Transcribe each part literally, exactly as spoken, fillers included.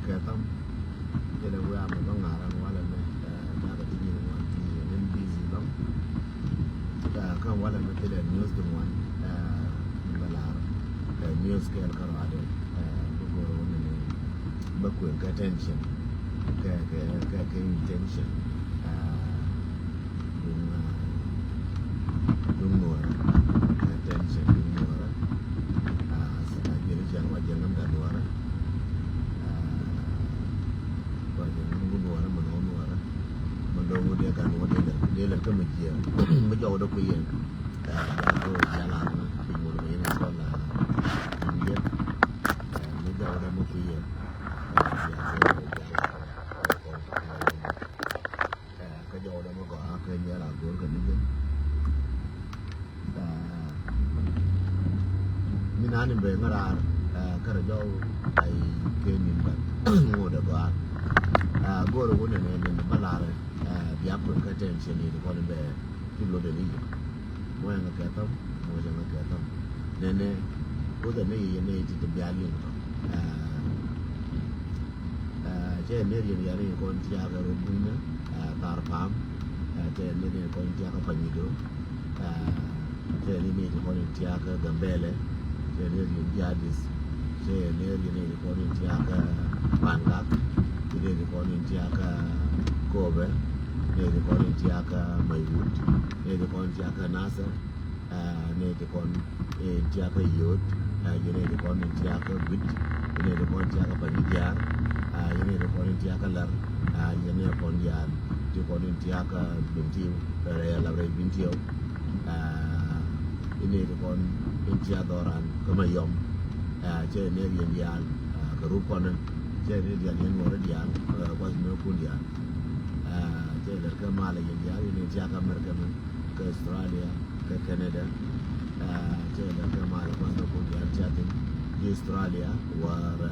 Kɛ tham. Jɛn ɛ wiaa mi bä ŋa̱r ɛn walɛ mɛ, ɛ, bakɛ ti nyin ŋuan ti yɛn ɛn busy lɔŋ. Ɛ, kä walɛ mɛ ti dɛ news ti ŋuan, ɛ, bä lar. Ɛ, news kɛɛl kä ruaadɛ, ɛ, bä go̱r wä nɛnɛ. Bä kuël kɛ tension. Kɛ, kɛ, kɛ, kɛ intention. Ɛ, Duŋ, ah, duŋ nuɔrä. Attention, duŋ nuɔrä. Ah, s-, ah, jɛn cɛn wa jɛn ŋäm da nuɔrä. Ah, wa jɛn ŋäm nuɔrä, mɛ nɔ nuɔrä. Mɛ dɔŋ wä dee gan wä dee lɛ, dee lɛ kä mɛ jiɛ. Mɛ jɔw dee kuiɛ. Ah, jɛn ko jɛn la na, piny mɔ mɛ yɛn sɔ la. Jiɛ. Ah, mɛ jɔw dee mɛ kuiɛ. Ah, jɛn ko jɛn la. Ɛ, kä jɔwdä mi gɔaa kä nyɛl a go̱o̱r kɛ ni jɛ. Ɛ, mi nani bɛ ŋä raar, ɛ, kärɛ jɔw ay kɛ nin bɛn ŋot ɛ gɔaa. Ɛ, go̱o̱r ɛ wunɛ nɛ nin bä larɛ, ɛ, bia kuɛn kä tension ni ti kɔn bɛ ti lotdɛ ni yɛ. Mɔ ɛŋɛ kɛ thɔm, mɔ ɛŋɛ kɛ thɔm. Nɛnɛ, wotɛ ni yɛ ni ti ti bia liŋ tɔ. Ɛ, Ɛ, cɛ ner yɛn yɛn in kɔn tiakä rɔ bunyä, ɛ, thar pam. Ɛ, cɛ ner yɛn kɔn tiakä Panyido. Ɛ, cɛ ner yɛn kɔn tiakä Gambɛlɛ. Cɛ ner yɛn Jadis. Cɛ ner yɛn kɔn tiakä Pangak. Cɛ ner kɔn tiakä Kobɛ. Ner kɔn tiakä Maiwut. Ner kɔn tiakä Nasir. Ɛ, nɛy ti kɔn in tiakä Yot, ɛ, yɛn nɛy ti kɔn in tiakä Guit, yɛn nɛy ti kɔn in tiakä Panyijiar, ɛ, yɛn nɛy ti kɔn in tiakä Lɛr, ɛ, yɛn nɛy kɔn diaal ti kɔn in tiakä Bintiu, ɛ, rɛy Lɛr rɛy Bintiu, ɛ, yɛn nɛy ti kɔn in tiakä Dhɔran kä Mayɔm, ɛ, cɛ yɛn nɛy yɛn diaal, ɛ, kɛ rup kɔn in, cɛ yɛn nɛy diaal yɛn nuɔrä diaal, ɛ, gua̱th nöökun diaal, ɛ, cɛ lɛr kɛ malɛ yɛn diaal, yɛn nɛy tiakä America mɛ, kä Australia, kä Canada, ɛ, cɛ lɛ kɛ malɛ gua̱th ni kun diaal tia thin. Ji̱ Australia, war, ɛ,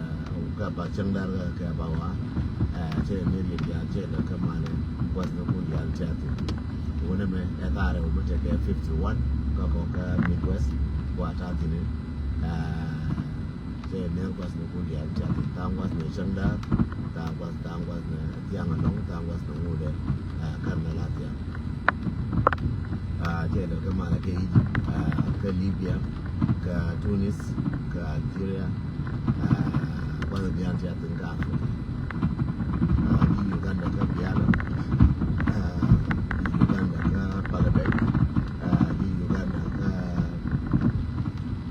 kɛ ba cäŋ dar kɛ ba wa, ɛ, cɛ ni riet diaal cɛ lɛ kɛ malɛ gua̱th ni kun diaal tia thin. Wunɛ mɛ ɛ thaarɛ wä mɛ tekɛ fifty one, kä kɔ kä Midwest, wa ta thin, ɛ, Cɛ ner gua̱th ni kun diaal tia thin, tha̱a̱ŋ gua̱th ni cäŋ da̱a̱r, tha̱a̱ŋ gua̱th, tha̱a̱ŋ gua̱th ni thiaŋ alɔŋ, tha̱a̱ŋ gua̱th ni ŋut ɛ, ɛ, kän ni la thiaŋ. Ɛ, cɛ lɛ kä malɛ kä Egypt, ɛ, kä Libya, kä Tunis, kä Algeria, ɛ, gua̱th ni diaal tia thin kä Africa. Ɛ, ji̱ Uganda kä Biala, ɛ, ji̱ Uganda kä Palabek, ɛ, ji̱ Uganda kä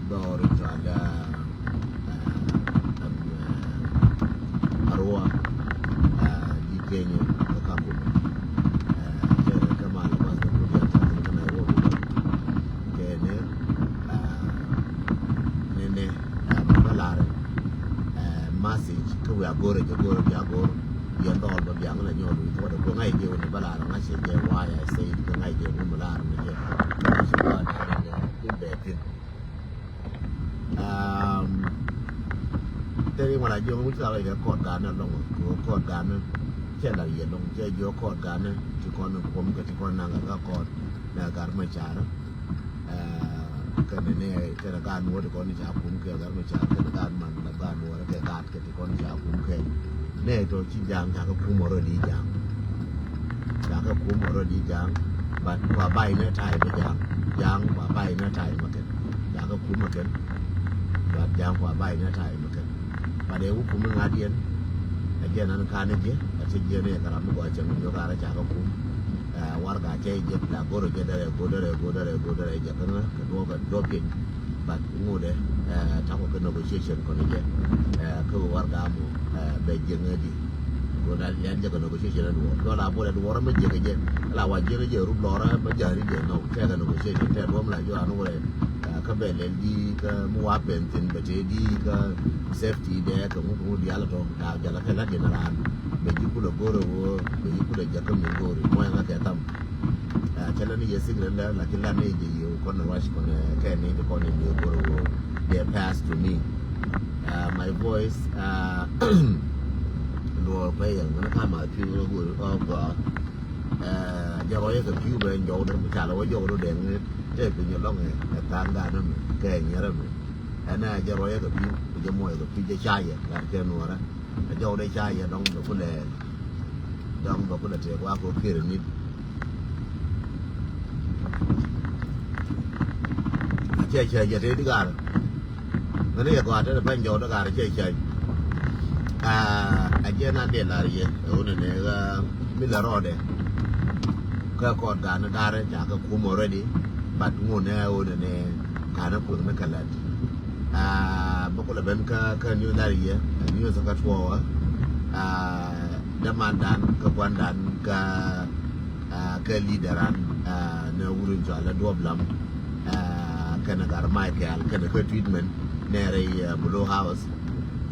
Dɔɔr in cɔal, ɛ, ɛ, Arua, ɛ, ji̱ Kenya kä Kakuma. Ɛ, cɛ kɛ mal gua̱th ni kun diaal tia thin kä Nairobi. Kɛ ni, ɛ, ni, ni, ɛ, bä larɛ, ɛ, message kä wi̱i̱ a go̱rɛ jɛ go̱rɛ bia go̱r. Yɛn dhɔl bä biaŋ la nyɔɔl wi̱i̱ thuɔ̱t ɛ go̱r ŋa̱c jɛ wä ni bä larɛ ŋa̱c jɛ why I say it kä ŋa̱c jɛ wä mi larɛ ni jɛ. Ci kɔn in bɛ thin. Ɛ, thil in wala jiɔk mi ci la rɔ kɛ kɔɔt ga̱a̱n ni lɔŋ, kɛ kɔɔt ga̱a̱n ni cɛ la yɛ lɔŋ, cɛ jiɔk kɔɔt ga̱a̱n ni ti kɔn in kuɔm kɛ ti kɔn naŋ kɛ kɔɔt ni a gar mɛ car. Ɛ, kɛnɛ ni, kɛnɛ gaat nuɔ̱ɔ̱r ti kɔn in ca kum kɛ gar mɛ car, kɛnɛ gaat man la gaat nuɔ̱ɔ̱r kɛ gaat kɛ ti kɔn ca kum kɛ. Nɛ tɔ ci ja̱a̱ŋ ca kɛ kum ɔ rɔ di ja̱a̱ŋ. Ca kɛ kum ɔ rɔ di ja̱a̱ŋ. But kua bay nɛ ta̱a̱ mɛ ja̱a̱ŋ. Ja̱a̱ŋ kua bay nɛ ta̱a̱ mɛ kɛn. Ca kɛ kum ɔ kɛn. But ja̱a̱ŋ kua bay nɛ ta̱a̱ mɛ kɛn. But ɛ wä kum ŋa̱t yɛn. Ɛ jɛn an ka̱n ɛ jiɛ. Ɛ ti jiɛ ni ɛ kɛ ram mi gɔaa cɛ mi nyɔk a rɔ ca kɛ kum. Ɛ, warɛga cɛ jɛ la go̱r jɛ dɛrɛ go̱r dɛrɛ go̱r dɛrɛ go̱r dɛrɛ jɛ kä ŋä kɛ duɔ̱ɔ̱p kɛ duɔ̱ɔ̱p piɛny. But ŋut ɛ, ɛ, takɔ kɛ negotiation kɔn jɛ, ɛ, kä warɛga mɔ, ɛ, bɛ jiɛ ŋä di. Go̱r na lian jɛ kɛ negotiation ɛ duɔ̱ɔ̱p. Dɔla bol ɛ duɔ̱ɔ̱p mɛ jiɛ kɛ jɛ. La wa jiɛ kɛ jɛ rup lɔrä mɛ jari jɛ nɔ. Tɛ kɛ negotiation tɛ duɔ̱ɔ̱p la jɔ an wurɛ, ɛ, kä bɛ lɛl di kä mi wa pɛn thin bɛ tɛ di kä safety dɛ kɛ ŋut ŋut dial tɔ. Dak jala kɛ lat yɛn raan. Bɛ ji̱ kulɛ go̱r ɛ wä, bɛ ji̱ kulɛ jɛ kä mi go̱r ɛ mɔ yɛn ŋa kɛ tham. Ɛ, cɛ lɛ ni yɛ secret lɛ, lakin la ni jɛ yɛ kɔn rush kɔn, ɛ, kɛ ni ti kɔn ni yɛ go̱r ɛ wä. They pass to me. Ɛ, my voice, ɛ, luɔr pɛ yɛ, ŋun ka ma piu ŋun go̱r ɛ gɔaa. Ɛ, jɛ rɔ yɛ kɛ piu bɛ jɔw dɛ, mi ca lɛ wä jɔw dɛ dɛŋ ni, tɛ piny lɔŋ ɛ, ɛ tha̱a̱ŋ da̱a̱n mi, kɛ nyɛrɛ mi. Ɛn ɛ jɛ rɔ yɛ kɛ piu, jɛ mɔ yɛ kɛ piu jɛ ca yɛ, gat kɛ nuɔrɛ. A jɔw dee ca yɛ dɔŋ bɛ kulɛ dɔŋ bɛ kulɛ tëë gua̱a̱k kɛ kir nit. A cɛ cɛ jɛ tëë di gaar. Ŋäni yɛ gɔaa tëë pɛn jɔw di gaar cɛ cɛ. A jɛ na dee lar yɛ ɛ wunɛ nɛ ɣä mi lɛ rɔɔdɛ. Kä kɔɔt ga̱a̱n ni da̱rɛ ca kɛ kum already. But ŋun ɛ wunɛ nɛ ka̱n ɛ kuëŋ ni kɛ lɛt. Bä kulɛ ben kä kä news da̱rɛ yɛ news kä tuɔɔkä. Dämandan kä guandan kä kä leaderan ni wurun cɔal ɛ Duɔp Lam. Kɛnɛ Gar Michael kɛnɛ kä treatment nɛɛrɛ i̱ Blue House.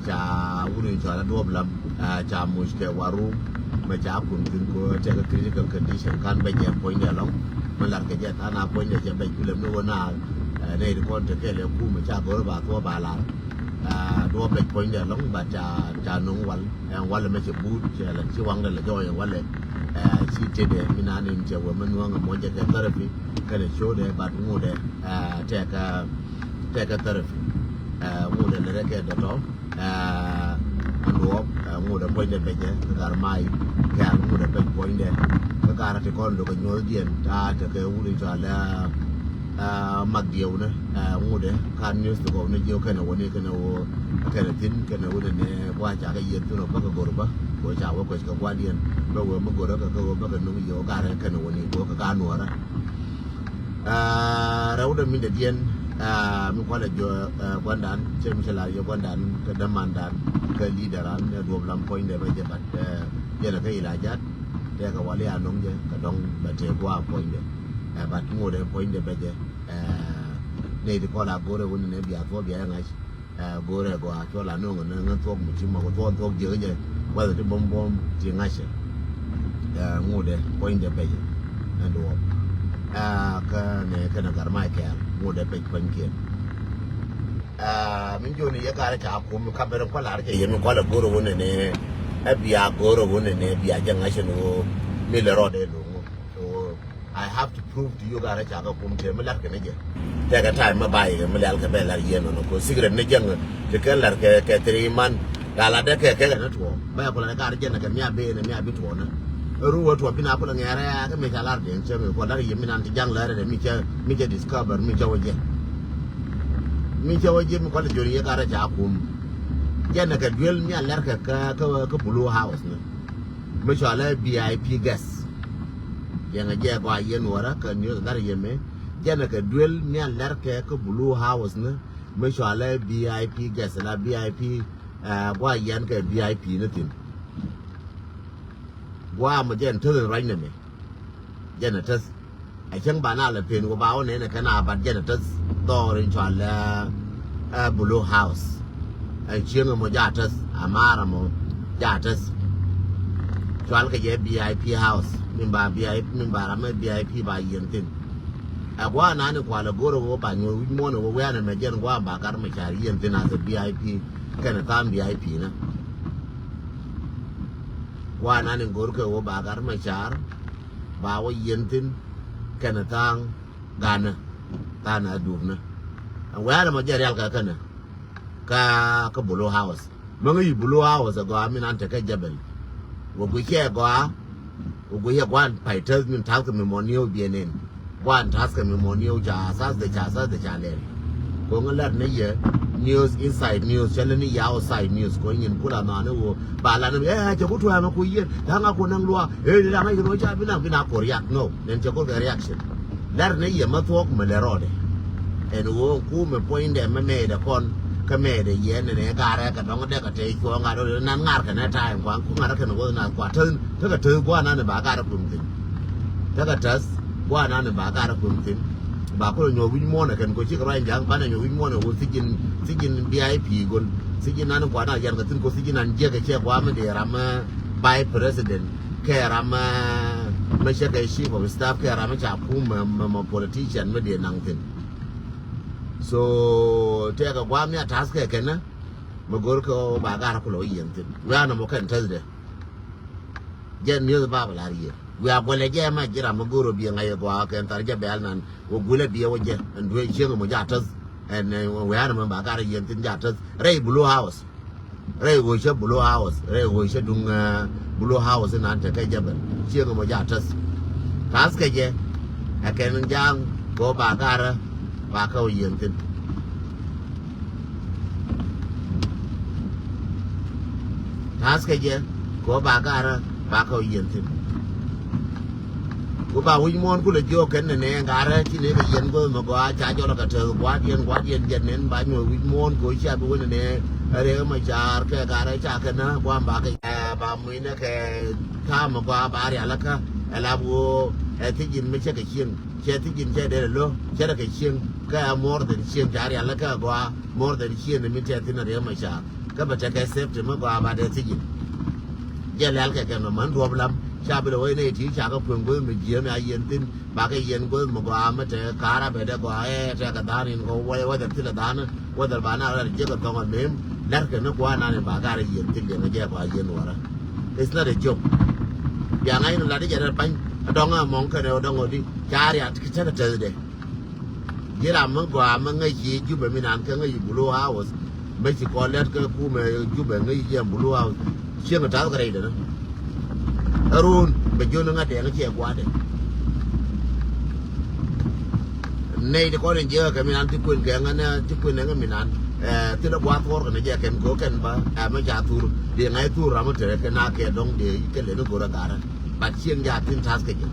Ca wurun cɔal ɛ Duɔp Lam ca muc kɛ warum mɛ ca kun thin ko tɛkɛ critical condition kan bɛ jɛ puɔ̱nydɛ lɔŋ. Mɛ lar kɛ jɛ than a puɔ̱nydɛ cɛ bɛ kulɛ mi wä na nɛy ti kɔn te kɛl ɛ kumɛ ca go̱r ba thuɔ ba lar. Duɔp bɛ puɔ̱nydɛ lɔŋ ba ca ca no̱ŋ wal ɛn walɛ mɛ cɛ buut cɛ lɛ ci waŋdɛ lɛ jɔɔyɛ walɛ. Ci tetdɛ mi naan in cɛ wä mɛ nuɔ̱ŋ ɛ muɔ̱nyɛ kɛ therapy kɛnɛ codɛ bat ŋutdɛ tɛkɛ tɛkɛ therapy. Ŋutdɛ lɛ rɛ kɛ dɔtɔ. Ɛn duɔɔp ŋutdɛ puɔ̱nydɛ becɛ kɛ gar may kɛ an ŋutdɛ bec puɔ̱nydɛ kɛ gar ti kɔn lo̱kɛ nyuɔ̱thdiɛn ta̱a̱ tekɛ wut in cɔal ɛ mak diɛw ni ŋutdɛ ka news ti gɔw ni jiɛw kɛnɛ wä ni kɛnɛ wä kɛnɛ thin kɛnɛ wä ni nɛ bua ca kɛ yieth thin ɔ bäkɛ go̱r bä kɛ wä ca wä kuec kɛ gua̱diɛn bä wee mi go̱rä kɛ kɛ wä bäkɛ no̱ŋ yiëë wä garɛ kɛnɛ wä ni kɛ wä kɛ ka nuɔrä. Rɛwdɛ min dɛ diɛn mi kualɛ jɔ guandan cɛ mi cɛ lar yɛ guandan kɛ dämandan kɛ lideran ɛ Duɔp Lam puɔ̱nydɛ bä jɛ bat jɛn kɛ ila jat. Tɛkɛ wali a no̱ŋ jɛ kɛ dɔŋ bɛ tëë gua̱a̱ puɔ̱nydɛ. Ɛ bat ŋotdɛ puɔ̱nydɛ bɛ jɛ. Ɛ nɛy ti kɔl a go̱rɛ wun nɛ bia thuɔ̱k bia jɛ ŋa̱c. Ɛ go̱rɛ gɔaa cuɔl a no̱ŋ nɛ ŋä thuɔ̱k mi ci mɔk thuɔ̱k thuɔ̱k jiäk jɛ. Wɛthɛ ti buɔ̱m buɔ̱m ti ŋa̱cɛ. Ɛ ŋotdɛ puɔ̱nydɛ bɛ jɛ. Ɛn duɔ̱ɔ̱p ɛ kä nɛ kɛnɛ gar mac kɛɛl ŋotdɛ pec puɔ̱nykiɛn. Ɛ min jiɔni yɛ garɛ ca kum ka ben kualar cɛ yɛ mi kualɛ go̱rɛ wun nɛ ɛ bia go̱rɛ wun nɛ bia jɛ ŋa̱cɛ ni ɣöö mi lɛ rɔɔdɛ lo̱ŋ. So I have to prove to you garɛ ca kɛ kum tëë mi lar kɛ ni jɛ. Tɛkɛ time mi ba yɛ mi lɛl kɛ bɛ lar yɛ nɔnɔ ko secret ni jɛ ŋä ti kɛ lar kɛ kɛ three month. Gaa la dee kɛ kɛ kɛ ni tuɔɔk bɛ kulɛ ni garɛ jɛ ni kɛ mi a ben ni mi a bi tuɔɔk ni. Ru wä tuɔɔk bi na kulɛ ŋɛɛrɛ kɛ mi ca lar den cɛ mi kualɛ lar yɛ mi nan ti jaŋ lɛrɛ dɛ mi cɛ mi cɛ discover mi cɛ wä jɛ. Mi cɛ wä ji̱ mi kɔn jiɔni yɛ gat rɛ ca kum. Jɛn ɛ kɛ duel mi a lɛr kɛ kä kä kä Blue House ni. Mi cɔal ɛ V I P guest. Jɛn ɛ jɛ gɔaa yɛn wärä kɛ news gat rɛ yɛ mɛ. Jɛn ɛ kɛ duel mi a lɛr kɛ kä Blue House ni. Mi cɔal ɛ V I P guest la V I P ɛ gɔaa yɛn kɛ V I P ni thin. Gua̱a̱ mɔ jɛn täth in ruac nɛmɛ. Jɛn a täth. A cäŋ ba na lɛ pen wä ba wä nɛn ɛ kɛn a bat jɛn a täth. Dhɔr in cual ɛ Blue House. Ɛ cieŋ mɔ ja täth a mar mɔ ja täth. Cual kɛ jɛ V I P house min ba V I P min ba ram mɛ V I P ba yiɛn thin. Ɛ gua̱a̱ nani kual ɛ go̱r ɛ wä ba nyuɔ̱th wi̱c muɔ̱n ɛ wä wianɛ mɛ jɛn gua̱a̱ ba gat mɛ car yiɛn thin a thɛ V I P kɛn ɛ tha̱a̱ŋ V I P nä. Wa nan in go̱r kɛ wä ba gat mɛ car ba wä yiɛn thin kɛnɛ tha̱a̱ŋ ganä tha̱a̱ŋ a duupnä. Ɛn wɛ̈ɛ̈rɛ mɔ jɛ rial kɛ kɛnɛ ka kä Blue House. Mäŋä yi Blue House ɛ gɔaa min an tekɛ jɛbɛl. Wä guic cɛ gɔaa. Wä guic cɛ guan pay täth min ta̱th kɛ mi mɔ nieu biɛ nen. Guan ta̱th kɛ mi mɔ nieu ca asas de ca asas de ca lɛl. Koŋä lɛr ni yɛ news inside news cɛ lɛ ni yɛ outside news ko̱ nyin kula nɔani wä ba lan ni ɛ cɛ ku tuɛmɛ ku yien da̱ŋ a ku naŋ luaak ɛ ni da̱ŋ a yien wä ca bi naŋ bi na ko react no nɛn cɛ ko̱r kɛ reaction. Lɛr ni yɛ mä thuɔ̱k mɛ lɛ rɔɔdɛ. Ɛn wä ku mɛ puɔ̱nydɛ mɛ mɛɛdɛ kɔn kä mɛɛdɛ yɛ nɛn ɛ garɛ kɛ dɔŋ dɛ kɛ tɛy cuɔ̱ɔ̱ŋ a rɔɔdɛ nan ŋa̱r kɛ nɛ ta̱a̱ ɛn kua̱n ku ŋa̱r kɛ nɛ wä na kua täth. Tekɛ täth gua̱a̱r nani ba kar ɛ kueŋ thi̱n. Tekɛ täth gua̱a̱r nani ba kar ɛ kueŋ thi̱n. Ba kulɛ nyuɔ̱th wi̱c muɔ̱ɔ̱n ɛ kɛn ko̱ cikɛ ruac ja̱a̱ŋ banɛ nyuɔ̱th wi̱c muɔ̱ɔ̱n ɛ wä thi̱cin thi̱cin V I P go̱l. Thi̱cin nani kua̱r na yan kɛ thi̱n ko̱ thi̱cin nan jiäk ɛ cɛ gua̱a̱r mi dee ram mɛ vice president kɛ ram mɛ mɛ cɛ kɛ chief of staff kɛ ram mɛ ca kum mɛ mɛ politician mi dee naŋ thi̱n. So tekɛ gua̱a̱r mi a ta̱th kɛ kɛn mɛ go̱r kɛ ba kar kulɛ wä yiɛn thi̱n wiaa nɔmɔ kɛn täthdɛ. Jɛ news ba bä lar yɛ wiaa guɛlɛ jɛ ma ji̱ ram ma go̱o̱r wä biɛ ŋa̱c yɛ gɔaa kɛn thar jɛ bɛ̈ɛ̈l nan wä guilɛ biɛ wä jɛ ɛn duee cieŋ mɔ ja täth. Ɛn wiaa ni mɛ ba gar yɛn thin ja täth rɛy Blue House. Rɛy ɣöö cä Blue House, rɛy ɣöö cä duŋ, eh, Blue House inan tekɛ jɛ ben. Cieŋ mɔ ja täth. Ta̱th kɛ jɛ, ɛ kɛn ja̱a̱ŋ kɛ ɣöö ba garä, ba kɛ ɣöö yieen thi̱n. Ta̱th kɛ jɛ, kɛ ɣöö ba garä, ba kɛ ɣöö yieen thi̱n. Ku ba wi̱c muɔ̱ɔ̱n kulɛ jiök kɛn nɛnɛ ŋa̱rä ci nɛ kɛ yɛn guäth mɛ gɔaa ca jɔl kɛ tɛth gua̱a̱r yɛn gua̱a̱r yɛn jɛn nɛn ba nyuɔ̱th wi̱c muɔ̱ɔ̱n kɛ cia bi wä nɛnɛ. Riɛk mɛ ca̱a̱r kɛ ŋa̱rä ca kɛn na gua̱a̱m ba kɛ, ɛ, ba muc nɛ kɛ ta̱a̱ mɛ gɔaa ba rialikä. Ɛ lap ɣöö ɛ thi̱c in mi cɛ kɛ cieŋ, cɛ thi̱c in cɛ dee lɛ lo̱ cɛ rɛ kɛ cieŋ. Kɛ more than cieŋ ca rialikä gɔaa more than cieŋ mi tɛth thi̱n riɛk mɛ ca̱a̱r. Kä bɛ tekɛ safety mi gɔaa ba dee thi̱c in. Jɛ lɛl kɛ kɛn mɛ män duɔ̱p lam ca bi lɛ wec nɛy ti ca kɛ kueŋ guäth mi jiääm ya yieen thi̱n. Ba kɛ yieen guäth mi gɔaa mi te ka̱a̱r a bɛ dee gɔaa ɛ tɛkɛ dha̱a̱n in kɛ wec wec thilɛ dha̱a̱n. Wec dhɛl ba na rɛl jiäk kɛ thɔŋ ɛ mem lɛr kɛ ni gua̱a̱r nan in ba ga̱r ɛ yieen thi̱n liɛŋɛ jɛ gɔaa yieen wärä. It's not a joke. Bia ŋa̱c ni lat i̱ jɛ rɛl pa̱ny a dɔ̱ŋ a mɔŋ kɛnɛ wä dɔ̱ŋ ɔ di ca riat kɛ tekɛ tɛth dee. Ji̱ ram mi gɔaa mi ŋäc ci Jubɛ mi nan kä ŋäc ci Blue House. Mi ci kɔn lɛt kä kumɛ Jubɛ ŋäc ci jiɛn Blue House. Cieŋ ta̱th kɛ rɛy dɛnä. Ɛ run bɛ jiön ŋa̱t dɛŋ ciɛ gua̱dɛ. Nɛy ti kɔn in jiɛk kɛ mi nan ti kuen kɛ ŋän ti kuen kɛ mi nan. Ɛ thilɛ gua̱a̱th thuɔ̱ɔ̱r kɛn jɛ kɛn kɛ kɛn ba ɛ mi ca thur. Di ŋa̱c thur ram mi te kɛ na kɛ dɔ̱ŋ di kɛ leni go̱rä garä. But cieŋ ja thi̱n ta̱th kɛ jɛ.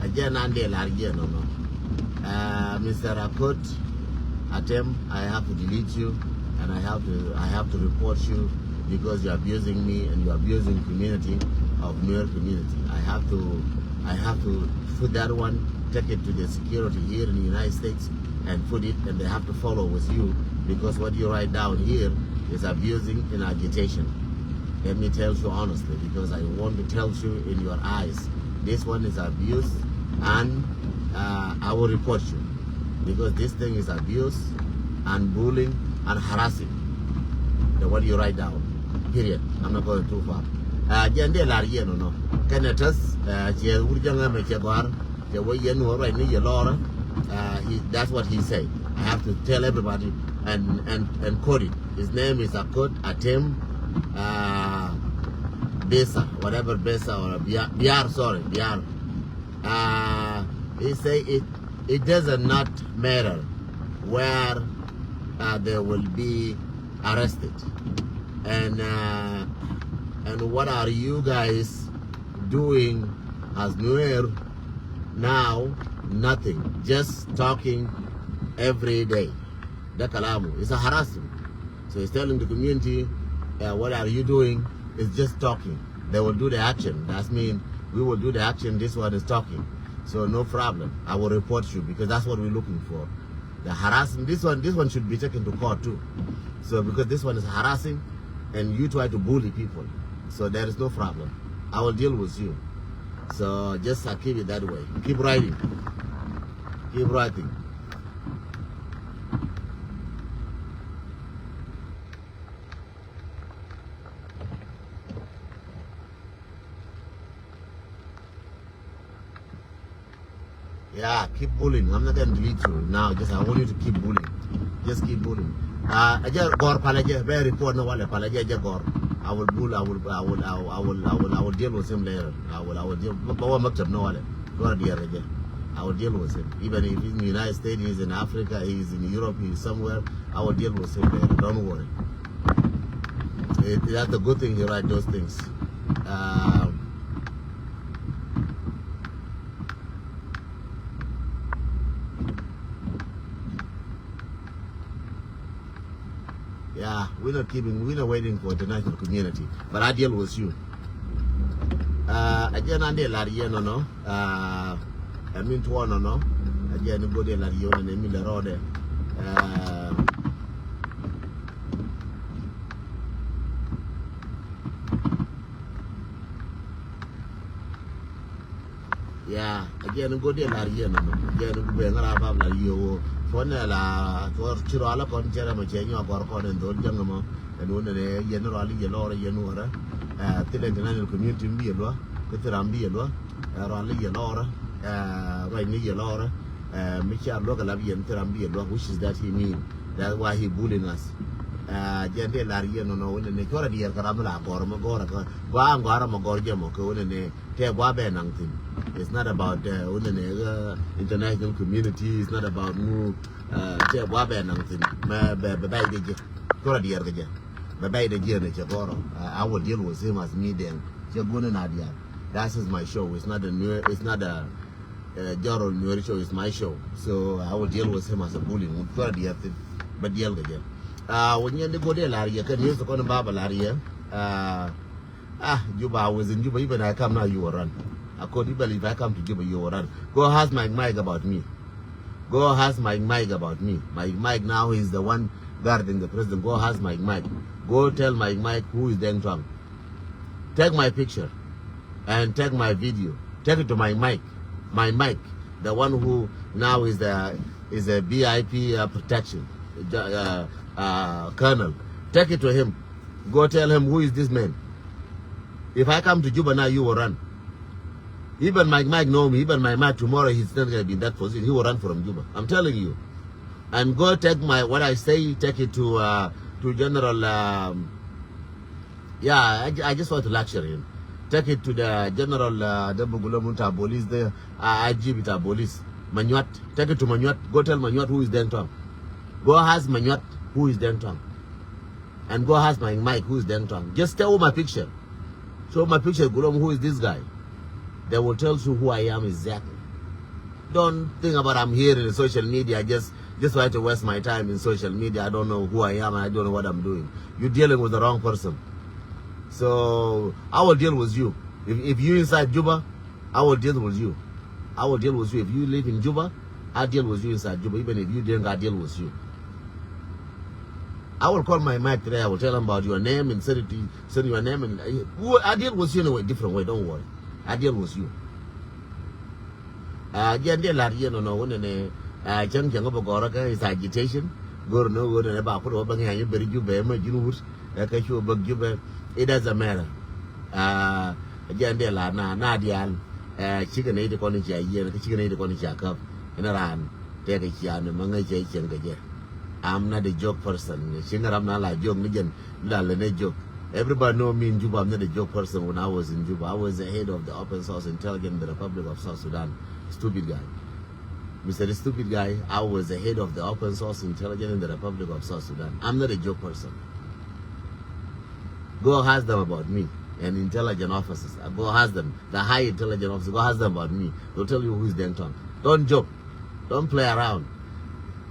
A jɛ nan dee lar jɛ nɔnɔ. Uh, Mister Akot Atem, I have to delete you, and I have to, I have to report you because you're abusing me and you're abusing community of Nuer community. I have to, I have to put that one, take it to the security here in the United States and put it, and they have to follow with you because what you write down here is abusing and agitation. Let me tell you honestly, because I want to tell you in your eyes, this one is abuse, and, uh, I will report you because this thing is abuse and bullying and harassing. The what you write down, period. I'm not going too far. Uh, jɛ ndɛ lar yɛ nɔnɔ. Kɛnɛ tɛth, uh, cɛ wur jɛ ŋɛ mɛ cɛ gɔar. Cɛ wä yɛn wä ruacni yɛ lɔrä. Uh, he, that's what he said. I have to tell everybody and, and, and quote it. His name is Akot Atem, uh, Besa, whatever Besa or Biar, Biar, sorry, Biar. Uh, he say it, it doesn't not matter where, uh, they will be arrested. And, uh, and what are you guys doing as Nuer now? Nothing. Just talking every day. That kalamu. It's a harassment. So he's telling the community, uh, what are you doing? It's just talking. They will do the action. That's mean we will do the action. This one is talking. So no problem. I will report you because that's what we're looking for. The harassment, this one, this one should be taken to court too. So because this one is harassing and you try to bully people. So there is no problem. I will deal with you. So just, uh, keep it that way. Keep writing. Keep writing. Yeah, keep bullying. I'm not gonna delete you now. Just I want you to keep bullying. Just keep bullying. Uh, I just gor palaje, very report no wale palaje, just gor. I will bull, I will, I will, I will, I will, I will, I will deal with him later. I will, I will deal. But what maktab no wale. Gor dear. I will deal with him. Even if he's in the United States, he's in Africa, he's in Europe, he's somewhere, I will deal with him later. Don't worry. It, that's a good thing you write those things. Um, yeah, we're not keeping, we're not waiting for the national community. But I deal with you. Uh, again, I need a lot of, you know, uh, I mean, to one, no, again, go there, like, you know, I mean, the road, uh, Yeah, again, go de lar yɛn nɔ. Again, go bɛ ŋara bab lar yɛ woo. Fɔn nɛ la, fɔr ci rɔ ala kɔn cɛ rɛ mɔ cɛ nyɔ gɔr kɔn ɛn dhol jɛŋ mɔ. Ɛn wun nɛ yɛn rɔ ala yɛ lɔr yɛn wara. Thil international community bi yɛ lɔ. Kɛ thil ram bi yɛ lɔ. Rɔ ala yɛ lɔr. Rɔ ni yɛ lɔr. Mi cia lɔ kɛ lab yɛn thil ram bi yɛ lɔ. Which is that he mean. That's why he bullying us. Jɛn de lar yɛn nɔ nɔ wun nɛ cɔrɛ di yɛr kɛ ram la gɔr mɔ gɔr kɛ. Gɔa gɔr mɔ gɔr jɛ mɔ kɛ wun nɛ. Tɛ gua bɛ naŋ thin. It's not about, uh, wun nɛ, uh, international community. It's not about mu. Uh, tɛ gua bɛ naŋ thin. Mɛ bɛ bɛ bɛ de jɛ. Kora diɛr kɛ jɛ. Bɛ bɛ de jɛ ne cɛ koro. Uh, I will deal with him as me then. Cɛ gun na diɛr. That is my show. It's not a new. It's not a, uh, general new show. It's my show. So I will deal with him as a bully. Kora diɛr thin. Bɛ diɛl kɛ jɛ. Uh, wun yɛn de go de lar yɛ kɛ news kɔn ba ba lar yɛ. Uh, Ah, Juba, I was in Juba. Even I come now, you will run. I could, even if I come to Juba, you will run. Go ask Mike Mike about me. Go ask Mike Mike about me. Mike Mike now is the one guarding the president. Go ask Mike Mike. Go tell Mike Mike who is Deng Tuang. Take my picture and take my video. Take it to Mike Mike. Mike Mike, the one who now is the, is a V I P, uh, protection, uh, uh, colonel. Take it to him. Go tell him, who is this man? If I come to Juba now, you will run. Even Mike Mike know me. Even Mike Mike tomorrow, he's not gonna be in that position. He will run from Juba. I'm telling you. And go take my, what I say, take it to, uh, to General, um, yeah, I, I just want to lecture him. Take it to the General, uh, the Bugulamunta police, the, uh, I G bita police. Manyuat. Take it to Manyuat. Go tell Manyuat who is Deng Tuang. Go ask Manyuat who is Deng Tuang. And go ask my Mike who is Deng Tuang. Just show my picture. Show my picture, Gulom, who is this guy? They will tell you who I am exactly. Don't think about I'm here in social media. Just, just try to waste my time in social media. I don't know who I am. I don't know what I'm doing. You're dealing with the wrong person. So I will deal with you. If, if you inside Juba, I will deal with you. I will deal with you. If you live in Juba, I deal with you inside Juba. Even if you drink, I deal with you. I will call my Mike today. I will tell him about your name and send it to you, send your name and, uh, who, I deal with you in a way, different way. Don't worry. I deal with you. Ah, jɛn diɛ lar yɛn nɔ nɔ wunɛ nɛ, ah, cäŋ cäŋ bä gɔrä kä is agitation. Gör nɔ wunɛ nɛ ba kut wä bä ŋiany beri Jubɛ mɛ jin wut. Ɛ kä cu bäk Jubɛ. It doesn't matter. Ah, jɛn diɛ lar na, na dial. Ɛ, cikɛ nɛ iti kɔn cia yɛn, kä cikɛ nɛ iti kɔn cia käp. Inɛ ran tɛkɛ cia ni mä ŋäc cɛ cɛn kɛ jɛ. I'm not a joke person. Ci ŋäram na la joke ni jɛn. Lala ne joke. Everybody know me in Juba. I'm not a joke person. When I was in Juba, I was the head of the open source intelligence in the Republic of South Sudan. Stupid guy. Mister Stupid Guy, I was the head of the open source intelligence in the Republic of South Sudan. I'm not a joke person. Go ask them about me and intelligence officers. Uh, go ask them, the high intelligence officers. Go ask them about me. They'll tell you who is Deng Tuang. Don't joke. Don't play around.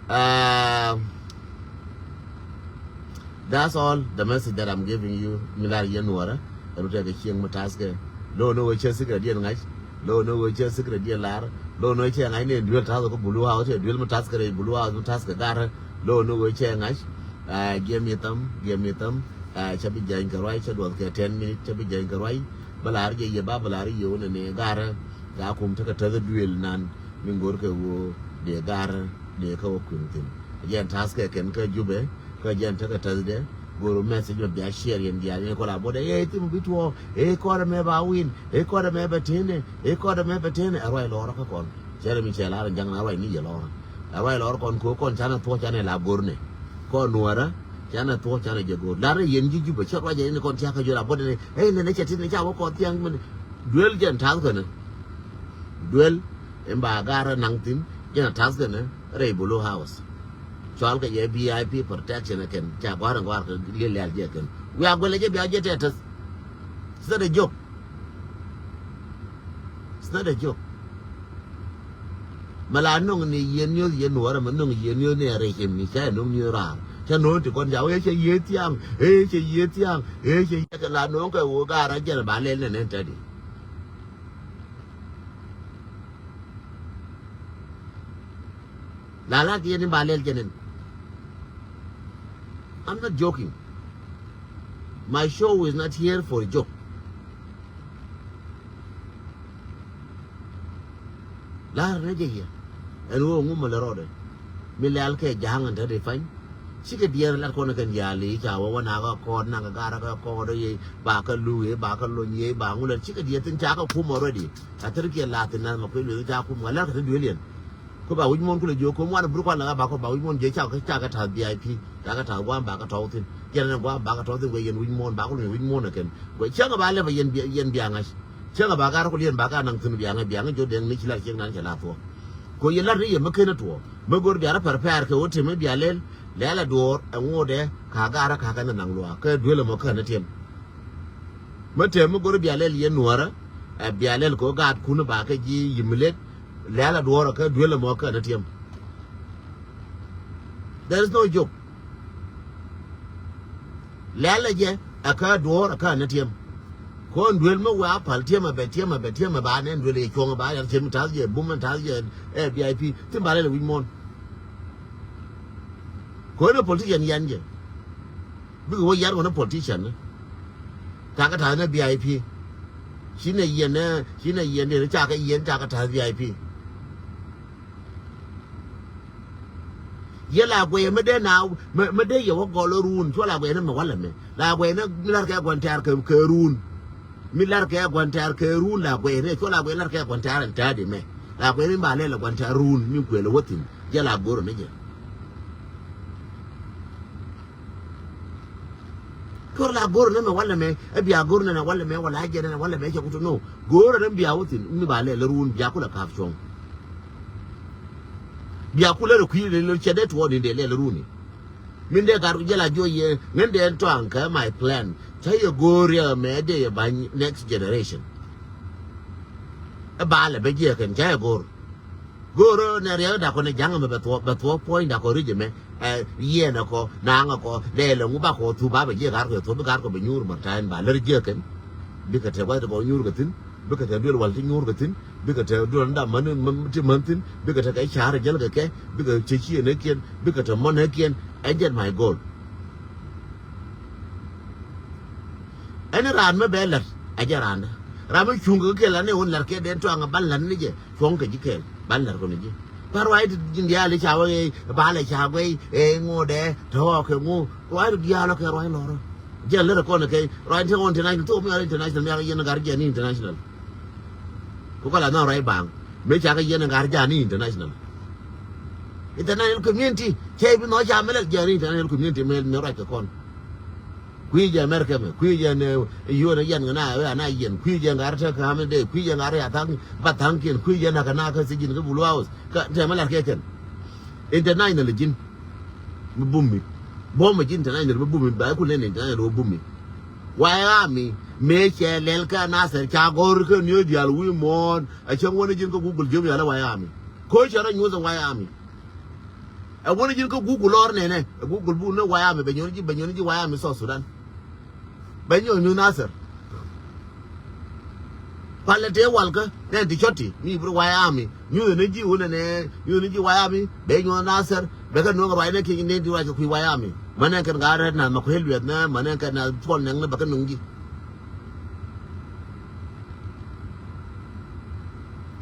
Um, That's all the message that I'm giving you. Mi lar yɛn nuɔrä. Ɛn wä tɛkɛ cieŋ mi taskɛ. Lo̱w ni wä cɛ sikɛ diɛn ŋa̱c. Lo̱w ni wä cɛ sikɛ diɛn lar. Lo̱w ni wä cɛ ŋa̱c ni duel taskɛ kɛ Blue House. Cɛ duel mi taskɛ rɛy Blue House mi taskɛ garä. Lo̱w ni wä cɛ ŋa̱c. Ah, giɛ mi tham, giɛ mi tham. Ah, cɛ bi jany kɛ ruac, cɛ duɔth kɛ ten minute, cɛ bi jany kɛ ruac. Bä lar jɛ yɛ ba, bä lar yɛ wä ni ni garä. Ga kum tekɛ täth duel nan. Mi ŋo̱r kɛ wä dee garä, dee kɛ wä kui̱n thin. Jɛn taskɛ kɛn kä Jubɛ. Kä jɛn tekɛ Thursday, go̱o̱r message mɛ bia share yɛn diaal yɛn kɔla bo̱dɛ, ɛ, thim bi tuɔɔk, ɛ, kɔdɛ mɛ ba win, ɛ, kɔdɛ mɛ bɛ tene, ɛ, kɔdɛ mɛ bɛ tene, ɛ ruac lɔɔrä kä kɔn. Cɛrɛ mi cɛ lar jaŋ na ruac ni yɛ lɔɔrä. Ɛ ruac lɔɔrä kɔn ko̱ kɔn canɛ thuɔ̱k canɛ la go̱r nɛ. Kɔn nuɔrä, canɛ thuɔ̱k canɛ jɛ go̱r. Lar yɛn ji̱ Jubɛ, cɛ ruac yɛn kɔn tiakä jɔ la bo̱dɛ nɛ, ɛ, nɛ nɛ cɛ tin nɛ ca wä kɔn thiaŋ mɛn. Duel jɛn taskɛ nɛ. Duel, in ba garä naŋ thin, jɛn taskɛ nɛ. Rɛy Blue House. Cɔal kɛ jɛ V I P protection ɛ kɛn ca gua̱r in gua̱r kɛ liɛl lial jɛ kɛn. Wiaa guɛlɛ jɛ bia jɛ tɛt tɛth. It's not a joke. It's not a joke. Mɛ la no̱ŋ ni yien niöth yien nuɔrɛ mɛ no̱ŋ yien niöth ni ɛ rɛy cɛ mi ca ɛ no̱ŋ niöth raar. Ca no̱ŋ ti kɔn ca wee cɛ yie thiaŋ. Ee cɛ yie thiaŋ. Ee cɛ yie kɛ la no̱ŋ kɛ wee gaarä jɛn ba lɛl nɛn ɛn tɛt di. La la kiɛ ni ba lɛl jɛn in. I'm not joking. My show is not here for a joke. Lar rɛ jɛ yɛ. Ɛn ɣöö ŋu mɛ lɛ rɔɔdɛ. Mi lɛl kɛ ja̱a̱ŋ ɛn te di pany. Cikɛ diɛɛr lat kɔn kɛn diaal i̱ ca wä wä nakä kɔɔt nakä garä kɛ kɔɔt i̱ ba kä luui i̱ ba kä lony i̱ ba ŋu lɛ cikɛ diɛɛr thin ca kä kum already. Ca thir kiɛ lath thin nath mɛ kui̱ lueth ca kum kä lɛr kɛ te duëël yɛn. Kä ba wi̱c muɔ̱ɔ̱n kulɛ jiök kä muan bi ruk kuan lɛ ɣä ba kɔ ba wi̱c muɔ̱ɔ̱n jiɛ ca kä ca kä ta̱th V I P. Ca kä ta̱th gua̱a̱m ba kä tɔ̱w thin. Yɛn ɛn gua̱a̱m ba kä tɔ̱w thin guɛ yɛn wi̱c muɔ̱ɔ̱n ba kä luny wi̱c muɔ̱ɔ̱n ɛ kɛn. Guɛ cäŋ ɛ ba lɛpɛ yɛn bia yɛn bia ŋa̱c. Cäŋ ɛ ba gar kɔ liɛn ba ka naŋ thi̱n biaŋä biaŋä jɔ dɛŋ ni ci la ciek nan cɛ la thuɔ̱k. Ko yɛ lat ni yɛ mi ken tuɔɔk mi go̱r bia rɔ pɛr pɛɛr kɛ wä temi bia lɛl. Lɛl ɛ duɔɔr ɛ ŋo̱o̱dɛ ka gar ɛ ka kɛn naŋ luaak kɛ duel ɛmɔ kɛn tiɛm. Mi temi go̱r bia lɛl yɛ nuɔrä ɛ bia lɛl kɛ wä gaat kun ba kɛ ji̱ yimilek. Lɛl ɛ duɔɔr ɛ kɛ duel ɛmɔ kɛn tiɛm. There is no joke. Lɛl ɛ jɛ ɛ kä duɔ̱ɔ̱r ɛ kä ni tiɛm. Kɔn duel mi wee a pal tiɛm ɛ bɛ tiɛm ɛ bɛ tiɛm ɛ ba nɛn duel ɛ cuɔ̱ŋ ɛ ba yɛn tiɛm ta̱th jɛ bum ɛn ta̱th jɛ ɛ V I P. Thin ba lɛl ɛ wi̱c muɔ̱ɔ̱n. Kɔn ɛ politician yɛn jɛ. Bikɛ wä yɛn wä ni politician ni. Ta̱kä ta̱th ni V I P. Ci nɛ yɛn ni ci nɛ yɛn ni ca kɛ yɛn ca kɛ ta̱th V I P. Yɛ la guɛy mi dee na mi dee yɛ wä gɔl run cua la guɛy ni mi walɛ mi la guɛy ni mi lar kɛ guan tɛr kɛ run. Mi lar kɛ guan tɛr kɛ run la guɛy ni cua la guɛy lar kɛ guan tɛr ɛn tɛr di mɛ. La guɛy ni ba lɛ la guan tɛr run mi kuɛ lɛ wä thin. Yɛ la gor ni jɛ. Kör la gor nɛ mɛ walɛ mɛ ɛ bia gor nɛ walɛ mɛ walɛ a jɛ nɛ walɛ mɛ cɛ kutu no. Gor nɛ bia wä thin mi ba lɛ lɛ run bia kulɛ kap cuɔ̱ŋ. Bia kulɛ rɛ kui̱ lɛ lɛ cɛ dee tuɔɔk ni dee lɛ lɛ runi. Min dee gat ku jɛ la jiɔ yɛ ŋän dee tɔaŋ kɛ my plan cä yɛ gor yɛ mɛ dee yɛ ba̱ny next generation. Ɛ ba lɛ bɛ jiɛ kɛn cä yɛ gor. Go̱o̱rä nɛ riɛk dakɔ nɛ ja̱ŋ ɛmɛ bɛ thuɔ̱k bɛ thuɔ̱k puɔ̱ny dakɔ ri̱c ɛmɛ. Ɛ yiɛn ɛkɔ naŋ ɛkɔ lɛɛl ɛŋu bakɔ thup ba bɛ jiɛ ga̱r kɔ thuɔ̱k bi ga̱r kɔ bɛ nyuur mɛr ta̱a̱n ba lär jiɛ kɛn. Bikɛ tɛ gua̱th ti kɔ nyuur kɛ thi̱n bikɛ tɛ duel wal ti nyuur kɛ thi̱n bikɛ tɛ duel ni dam män ti män thi̱n bikɛ tɛ kɛ ca̱r jäl kɛ kɛ bikɛ cɛ ciɛ nɛ kiɛn bikɛ tɛ mɔn nɛ kiɛn. Ɛ jɛn my goal. Ɛn raan mi bɛ la̱t ɛ jɛ raan dä raan mi cuŋ kɛ kɛ la̱t ni wun la̱t kɛ den tuaŋ ɛ ban la̱t ni jɛ. Cuɔ̱ŋ kɛ ji̱ kɛɛl ban la̱t kɔn ji̱. Ba ruac ti ji̱n diaal i̱ ca wä ɣeec ba lɛ ca guɛy ëë ŋo̱o̱dɛ tɔ̱ɔ̱k kɛ ŋo̱o̱ ruac ti diaal ɔ kɛ ruac lɔrä. Jɛn lät ɛ kɔn ɛ kɛc ruac ti ɣɔn ti nac thok mi ɣɔn international mi ɣɔn yɛn ɛ gar jiɛn ni international. Ku kɔl ɛ nhɔn ruac baŋ mëë ca kɛ yɛn ɛ gar jiɛn ni international. International community cɛ bi nhɔk ca mi lɛl jiɛn ni international community mi ruac kɛ kɔn. Kui̱ jɛ America mɛ kui̱ jɛ ni yuɔn yɛn ŋa na ɣöö ana yɛn kui̱ jɛ ŋa̱r te ka̱m dee kui̱ jɛ ŋa̱r ya thaŋ ba thaŋ kiɛn kui̱ jɛ nakä na kä thi̱ji̱n kä Blue House. Kä tɛmɛ lat kɛ kɛn. International ji̱n mi bum mi buɔ̱m mi ji̱n international mi bum mi ba ku nen international wä bum mi. Wa ya mi mëë cɛ lɛl kä Nasir ca gɔr kä niö diaal wi̱i̱ muɔ̱ɔ̱n. A cäŋ wä ni ji̱n kä Google jiöm yal wa ya mi. Ko̱ cɛ rɔ nyuɔth wa ya mi. Ɛ wuni ji̱n kä Google lɔr nɛnɛ ɛ Google buk ni White Army bɛ nyuɔni ji̱ bɛ nyuɔni ji̱ White Army South Sudan. Bɛ nyuɔni nyuth Nasir. Palɛ tëë walkä nɛn ti cɔt ti mi bi White Army nyuth ni ji̱ wunɛ nɛ nyuth ni ji̱ White Army bɛ nyuɔth Nasir bɛ kɛ nuɔ̱ŋ ruacnɛ kiɛ nɛn ti ruac kɛ kui̱ White Army. Mänɛ kɛn gaa rɛt nath ma kuël luɛth nɛ mänɛ kɛn nath puɔl nɛŋni bɛ kɛ nuŋ ji̱.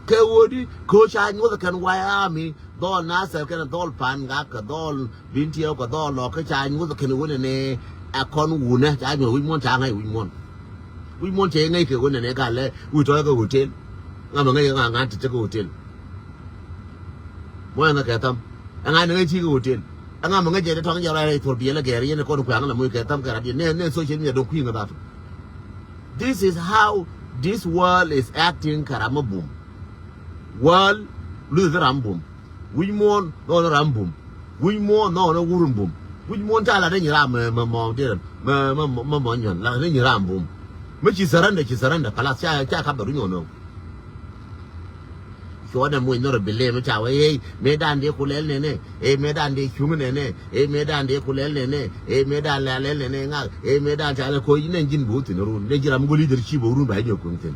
Kɛ ɣöödi ko̱ ca nyuɔth kɛn White Army. Dhɔl Nasir kɛnɛ dhɔl Pangak kɛ dhɔl Bintiɛw kɛ dhɔl Lɔk kä ca nyuɔth kɛnɛ wunɛ nɛ. Ɛ kɔn wunɛ ca nyuɔth wi̱c muɔ̱n ca ŋa̱c wi̱c muɔ̱n. Wi̱c muɔ̱n cɛ ŋäc kɛ wunɛ nɛ ka lɛ wi̱c tɔ̱ kɛ hotel. Ŋa mɛ ŋäc ŋa ŋa̱n ti te kɛ hotel. Muɔ̱n ŋa kɛ tham. Ɛ ŋa̱n ŋäc ci kɛ hotel. Ɛ ŋa mɛ ŋäc jɛ tɔ̱ŋ jɛ rɔy rɛy thuɔr biɛl ɛ gɛr yɛn ɛ kɔn kuɛŋ lɛ muc kɛ tham kɛ rat yɛn nɛ nɛ social media dɔ̱ŋ kui̱ ŋä dhat. This is how this world is acting kɛ ram mi bum. Wäl luth ram bum. Wi̱c muɔ̱ɔ̱n nɔɔni ram bum. Wi̱c muɔ̱ɔ̱n nɔɔni wur bum. Wi̱c muɔ̱ɔ̱n ca la ni nyi ram mɛ mɛ mɔɔŋ ti mɛ mɛ mɛ mɔ nyɔn la ni nyi ram bum. Mɛ ci surrender ci surrender kalas ca ca kap bɛ ru nyɔn nɔɔŋ. Cuɔt ɛmɔ in nhɔrɔ bi lem ca wee ey mëë dan dee ku lɛl nɛnɛ ey mëë dan dee cuŋ nɛnɛ ey mëë dan dee ku lɛl nɛnɛ ey mëë dan lɛl nɛnɛ ŋak ey mëë dan ca lɛ koc nɛn ji̱n bi wä thi̱n run nɛn ji̱ ram mi go̱ leadership run ba nyɔk kuŋ thi̱n.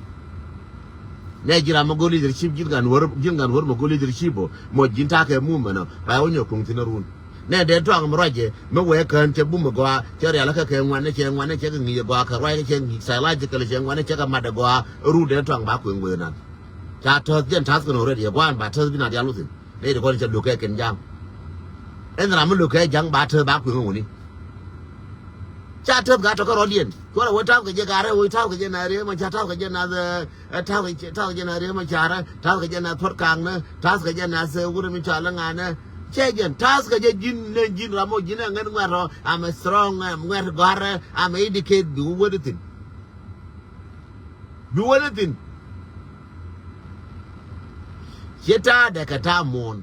Nɛ ji̱ ram mi go̱ leadership ji̱n kan wär ji̱n kan wär mi go̱ leadership mɔ ji̱n takɛ movement ɔ ba wä nyɔk kuŋ thi̱n run. Nɛ dee tuaŋ mi ruacɛ mi wee kään cɛ bum mi gɔaa cɛ rial kä kɛ ŋuan cɛ ŋuan cɛ kɛ ŋi̱i̱c gɔaa kɛ ruac cɛ ŋi̱i̱c psychological cɛ ŋuan cɛ kɛ mat gɔaa. Run dee tuaŋ ba kueŋ wee nan. Ca täth jɛn ta̱th kɛn already, ɛ gua̱a̱n ba täth bi na dial wä thi̱n. Nɛy ti kɔn i̱ ca lo̱k kɛ kɛn ja̱ŋ. Ɛn ram mi lo̱k kɛ ja̱ŋ ba täth ba kueŋ ɛ wuni. Ca täth ka tɔ̱ kä rɔ̱diɛn. Cuɔrɛ wee ta̱th kɛ jɛ Garɛ, wee ta̱th kɛ jɛ na Riek Macar, ta̱th kɛ jɛ na, ɛ, ɛ, ta̱th kɛ, ta̱th kɛ jɛ na Riek Macar, ɛ, ta̱th kɛ jɛ na Thuɔ̱t Kaŋnä, ta̱th kɛ jɛ na, ɛ, wut mi cɔal ɛ ŋanɛ. Cɛ jɛn ta̱th kɛ jɛ ji̱n, nɛ ji̱n ram mɔ ji̱n ɛ ŋɛn ŋuɛ̈t rɔ, I'm a strong, ɛ, ŋuɛ̈t gɔ̱a̱rɛ, I'm a educate bi wä wä di thi̱n. Bi wä di thi̱n. Ciɛ ta̱a̱dɛ kɛ ta̱a̱ muɔ̱ɔ̱n.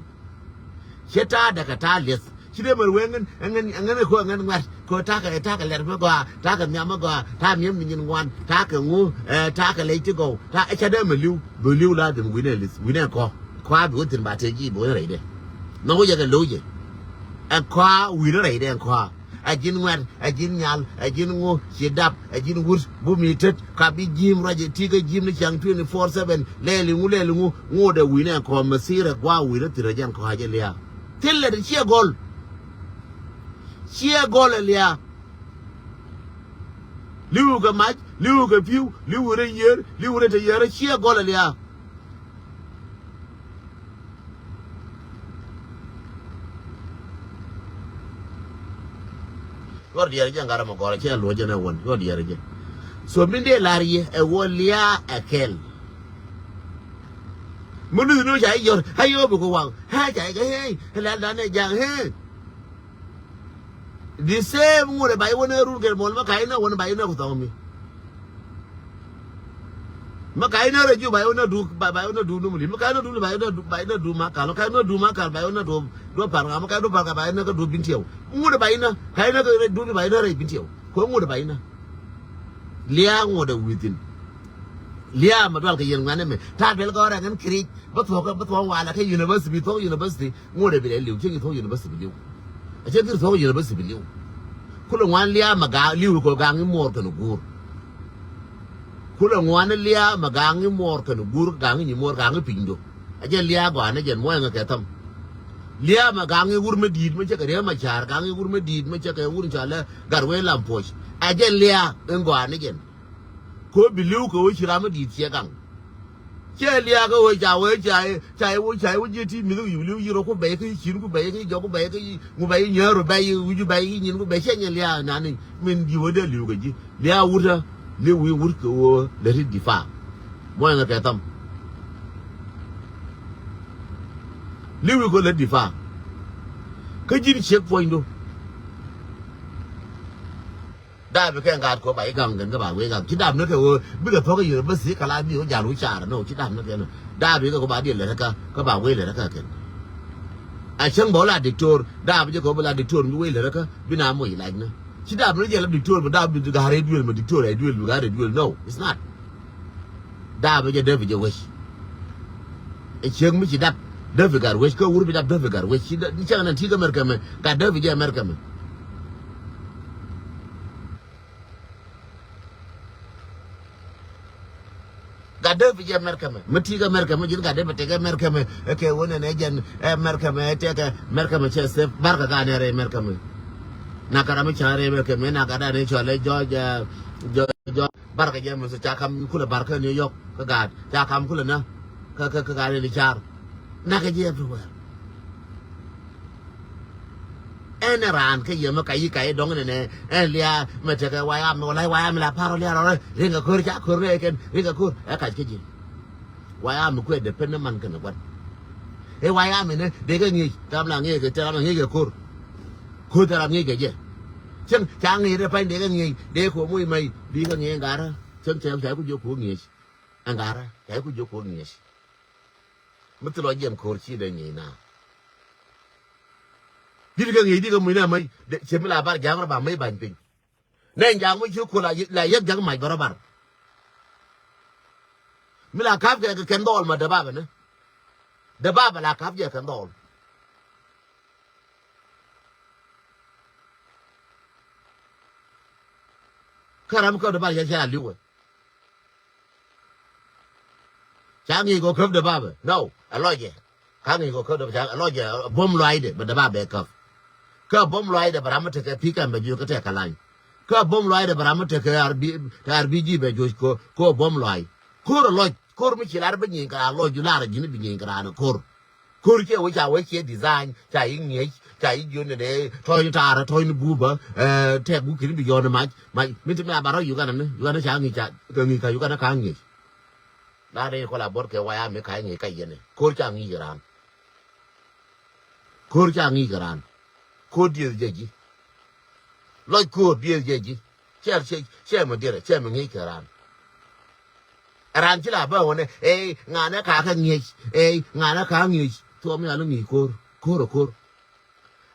Ciɛ ta̱a̱dɛ kɛ ta̱a̱ lieth. Ci dee mɛr wee ŋän, ŋän, ŋän ɛ ko̱ ŋän ŋuɛ̈t. Ko̱ ta̱a̱ kɛ, ta̱a̱ kɛ lɛr mi gɔaa, ta̱a̱ kɛ nhiam mi gɔaa, ta̱a̱ mi̱em ni nyin ŋuan, ta̱a̱ kɛ ŋu, ɛ, ta̱a̱ kɛ lɛc ti gɔw, ta̱a̱ ɛ ca dee mɛ li̱w. Bɛ li̱w la dhin wi̱nɛ lieth, wi̱nɛ kɔ̱. Kɔaa bi wä thi̱n ba tëë ji̱ bi wä rɛydɛ. Nhɔk wä jɛ kɛ lo̱w jɛ. Ɛn kɔaa wi̱nɛ rɛydɛ ɛn kɔaa. Ɛ ji̱n ŋuɛ̈t, ɛ ji̱n nyal, ɛ ji̱n ŋu, ci dap, ɛ ji̱n wut, bum i̱ tet, ka bi ji̱m ruac ɛ ti kä ji̱m ni ca̱ŋ twenty four seven, lɛɛli ŋu, lɛɛli ŋu, ŋot ɛ wi̱nɛ ɛn kɔ̱ɔ̱m mɛ thir ɛ gua̱a̱ wi̱nɛ thir ɛ jɛn kɔ̱a̱c ɛ lia̱a̱. Thilɛ ti ciɛ gɔl. Ciɛ gɔl ɛ lia̱a̱. Li̱w kɛ mac, li̱w kɛ pi̱w, li̱w rɛy yiër, li̱w rɛy te yiër, ciɛ gɔl ɛ lia̱a̱. Cuɔr diɛɛr jɛ ŋa̱r ɛmɔ gɔ̱rä cɛ luɔ̱c jɛ nɛ wän cuɔr diɛɛr jɛ. So min dee la̱r yɛ ɛ wä lia̱a̱ ɛ kɛl. Mi luth ni ca i̱ yɔr a yɛ wä bi ku waŋ ɛ ca i̱ kɛ ɛ ɛ lɛl dan ɛ ja̱ŋ ɛ. The same ŋut ɛ ba i̱ wä nɛ run kɛ muɔl ma ka i̱ nɛ wä ni ba i̱ nɛ ku thɔŋ mi. Ma ka inä rɛ ju ba inä du, ba, ba inä du numuli. Ma ka inä du, ba inä du, ba inä du makal. Ma ka inä du makal, ba inä du, du parka. Ma ka inä du parka, ba inä ka du bintiɛw. Ŋut ba inä, ka inä ka du ba inä rɛ bintiɛw. Ko ŋut ba inä. Lia̱a̱ ŋut ɛ within. Lia̱a̱ ma dual kɛ yɛn ŋuɛn ɛmɛ. Ta̱a̱ duel kɛ ɣɔr ɛ ŋɛn kiric. Bä thuɔ̱k, bä thuɔ̱k walɛ kä university, bi thuɔ̱k university. Ŋot ɛ bi lɛ li̱w, cä nyi thuɔ̱k university bi li̱w. A cä dhir thuɔ̱k university bi li̱w. Kulɛ ŋuan lia̱a̱ mɛ ga̱a̱ŋ li̱w kɛ ga̱a̱ŋ i̱ muɔɔr kɛnɛ guur. Kulɛ ŋuan lia̱a̱ mɛ ga̱a̱ŋ i̱ muɔɔr kɛnɛ guur, ga̱a̱ŋ i̱ nyi muɔɔr, ga̱a̱ŋ i̱ pinydo. A jɛn lia̱a̱ gɔaa ni jɛn muɔ̱ɔ̱ŋ kɛ thäm. Lia̱a̱ mɛ ga̱a̱ŋ i̱ wur mi di̱i̱t mi cɛ kɛ riee mɛ ca̱a̱r, ga̱a̱ŋ i̱ wur mi di̱i̱t mi cɛ kɛ wur in cɔalɛ gat wee lam puɔ̱c. A jɛn lia̱a̱ in gɔaa ni jɛn. Ko bi li̱w kɛ wee ci ram mi di̱i̱t ciɛ gaŋ. Ciɛ lia̱a̱ kä ɣöö ca wee ca ca wee ca wee ji̱ ti mi̱th wi̱i̱ li̱w yi̱ rɔ ku bɛy kä yi̱ cin ku bɛy kä yi̱ jɔk ku bɛy kä yi̱ ŋu bɛy yi̱ nyäär bɛy yi̱ wi̱c bɛy yi̱ nyin ku bɛy ciɛ nyɛ lia̱a̱ nani min ji̱ wee dee li̱w kɛ ji̱ lia̱a̱ wurtä li̱w wi̱i̱ wur kɛ ɣöö lät ti difa. Muɔ̱ɔ̱ŋ kɛ thäm li̱w wi̱i̱ kɛ lät difa. Kä ji̱n ciek puɔ̱nydu. Dap kɛ ŋa̱a̱t kɔ ba i̱ gaŋ kɛn kä ba wee gaŋ. Ci dap ni kɛ ɣöö bikɛ thuɔ̱k i̱ university kɛ la bi ɣöö jal wä car ni ɣöö ci dap ni kɛn. Dap kɛ kɔ ba diɛ lɛ rɛ kä kä ba wee lɛ rɛ kä kɛn. A cäŋ bä wä la diktor dap jɛ kɔ bä la diktor mi wee lɛ rɛ kä bi na moc ilac ni. Ci dap ni jɛ la diktor mi dap bi ga̱a̱r rɛ duel mi diktor rɛ duel mi ga̱a̱r rɛ duel. No, it's not. Dap jɛ däpi jɛ wec. Ɛ ciek mi ci dap däpi gat wec kä wur bi dap däpi gat wec ci dap ni cäŋ nan ti kä mɛr kɛ mɛ gat däpi jɛ mɛr kɛ mɛ. Gat dee bi jɛ America mɛ mi ti kä America mɛ ji̱n gat dee bi tek America mɛ. Ɛ kɛ wä nɛnɛ jɛn ɛ America mɛ ɛ tɛkɛ America mɛ cɛ sef barkɛ ka nɛ rɛy America mɛ. Na ka ram mi ca rɛy America mɛ na gat dan ni cɔl ɛ George ɛ George George barkɛ jɛ mɛ so ca kam kulɛ barkɛ New York kä gat ca kam kulɛ na kä kä kä gat ni car. Na kɛ jɛ everywhere. Ɛn raan kä yɛ mɛ ka yi ka yi dɔŋ nɛnɛ ɛn lia̱a̱ mɛ tekɛ wayam mɛ walay wayam mɛ la par wä lia̱a̱ rɔrɛ riŋ kɛ ko̱r ca ko̱r nɛ kɛn riŋ kɛ ko̱r ɛ kac kä ji̱. Wayam mɛ kuɛ depend ni man kɛn gua̱n. Ɛ wayam mɛ nɛ dee kɛ ŋi̱i̱c tɛram la ŋi̱i̱c kɛ tɛram la ŋi̱i̱c kɛ ko̱r. Ko̱r tɛram ŋi̱i̱c kɛ jɛ. Cäŋ ca ŋi̱i̱c rɛ pa̱ny dee kɛ ŋi̱i̱c dee ko̱ moc mɛy bi kɛ ŋi̱i̱c ɛn ga̱rä. Cäŋ ca ca ku jiök ko̱ ŋi̱i̱c ɛn ga̱rä ca ku jiök ko̱ ŋi̱i̱c. Mi thilɔ jiɛn ko̱r ci dee ŋi̱i̱c na. Di̱t kɛ ŋi̱i̱c di̱t kɛ muc nɛ mäc cɛ mi la bar ja̱a̱ŋ rɔ ba mäc ba̱ny piny. Nɛ ja̱a̱ŋ mi ci kuɔl la yäk ja̱k mac bä rɔ bar. Mi la ka̱p kɛ kɛ kɛn dhɔɔl ma däbabä ni. Däbabä la ka̱p jɛ kɛn dhɔɔl. Kä ram mi käp däbabä yɛn cɛ la li̱wɛ. Ca ŋi̱i̱c kɔ käp däbabä. No, ɛ lɔcɛ. Ka ŋi̱i̱c kɔ käp däbabä ca ɛ lɔcɛ buɔ̱m luaacdɛ bɛ däbabä käp. Kä buɔ̱m luaacdɛ bɛ ram mi tekɛ pi̱i̱ kɛm bɛ juɔc kä tɛk kɛ lany. Kä buɔ̱m luaacdɛ bɛ ram mi tekɛ ar bi ar bi ji̱ bɛ juɔc kɔ kɔ buɔ̱m luaac. Ko̱r ɛ lɔc. Ko̱r mi ci lar bi nyieny kɛ raan lɔc ju lar ji̱n bi nyieny kɛ raan ko̱r. Ko̱r cɛ wee ca wee ciɛ design ca yi ŋiec ca yi jiön ni dee tɔ̱ɔ̱ny taarä tɔ̱ɔ̱ny ni buubä. Tɛk wuk kini bi yɔn mac mac mi ti mi a ba rɔ Uganda ni Uganda ca ŋiec ca kɛ ŋiec ka Uganda ka ŋiec. La rɛy kɔla bɔt kɛ waya mi ka ŋiec ka yɛn ni ko̱r ca ŋiec raan. Ko̱r ca ŋi̱i̱c kɛ raan. Ko̱r dieth jɛ ji̱. Lɔc ko̱r dieth jɛ ji̱. Cɛ cɛ cɛ mɛ diɛrɛ cɛ mɛ ŋi̱i̱c kɛ raan. Raan ci la bä wänɛ ey ŋanɛ ka kɛ ŋi̱i̱c ey ŋanɛ ka ŋi̱i̱c. Thuɔm ya lä ŋi̱i̱c ko̱r ko̱r ɛ ko̱r.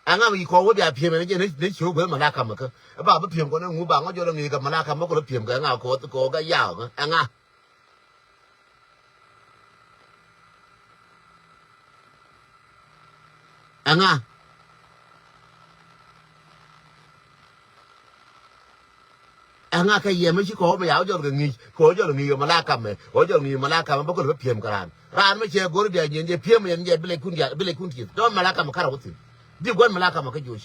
Ɛŋa mi kɔ wä bia piɛmɛ ni jɛ ni ci wä gueth mɛ la kamɛ kä. Ba bä piɛm kɔnɛ ŋu ba ŋɔ jɔl ŋi̱i̱c kɛ mɛ la kamɛ kɔ lä piɛm kɛ ɛŋa kɔ kɔ gɛ yaw ɛŋa. Ɛŋa. Ɛŋa kɛ yɛ mi ci kɔw mi ya wä jɔl kɛ ŋi̱i̱c kɛ wä jɔl ŋi̱i̱c kɛ mɛ la kamɛ wä jɔl ŋi̱i̱c mɛ la kamɛ bä kɔl bä piɛm kɛ raan. Raan mi cɛ go̱r bia nyiɛn jɛ piɛm yɛn jɛ bi lɛ kun diaal bi lɛ kun tieth dɔn mɛ la kamɛ karɛ wä thi̱n. Di gua̱n mɛ la kamɛ kä joc.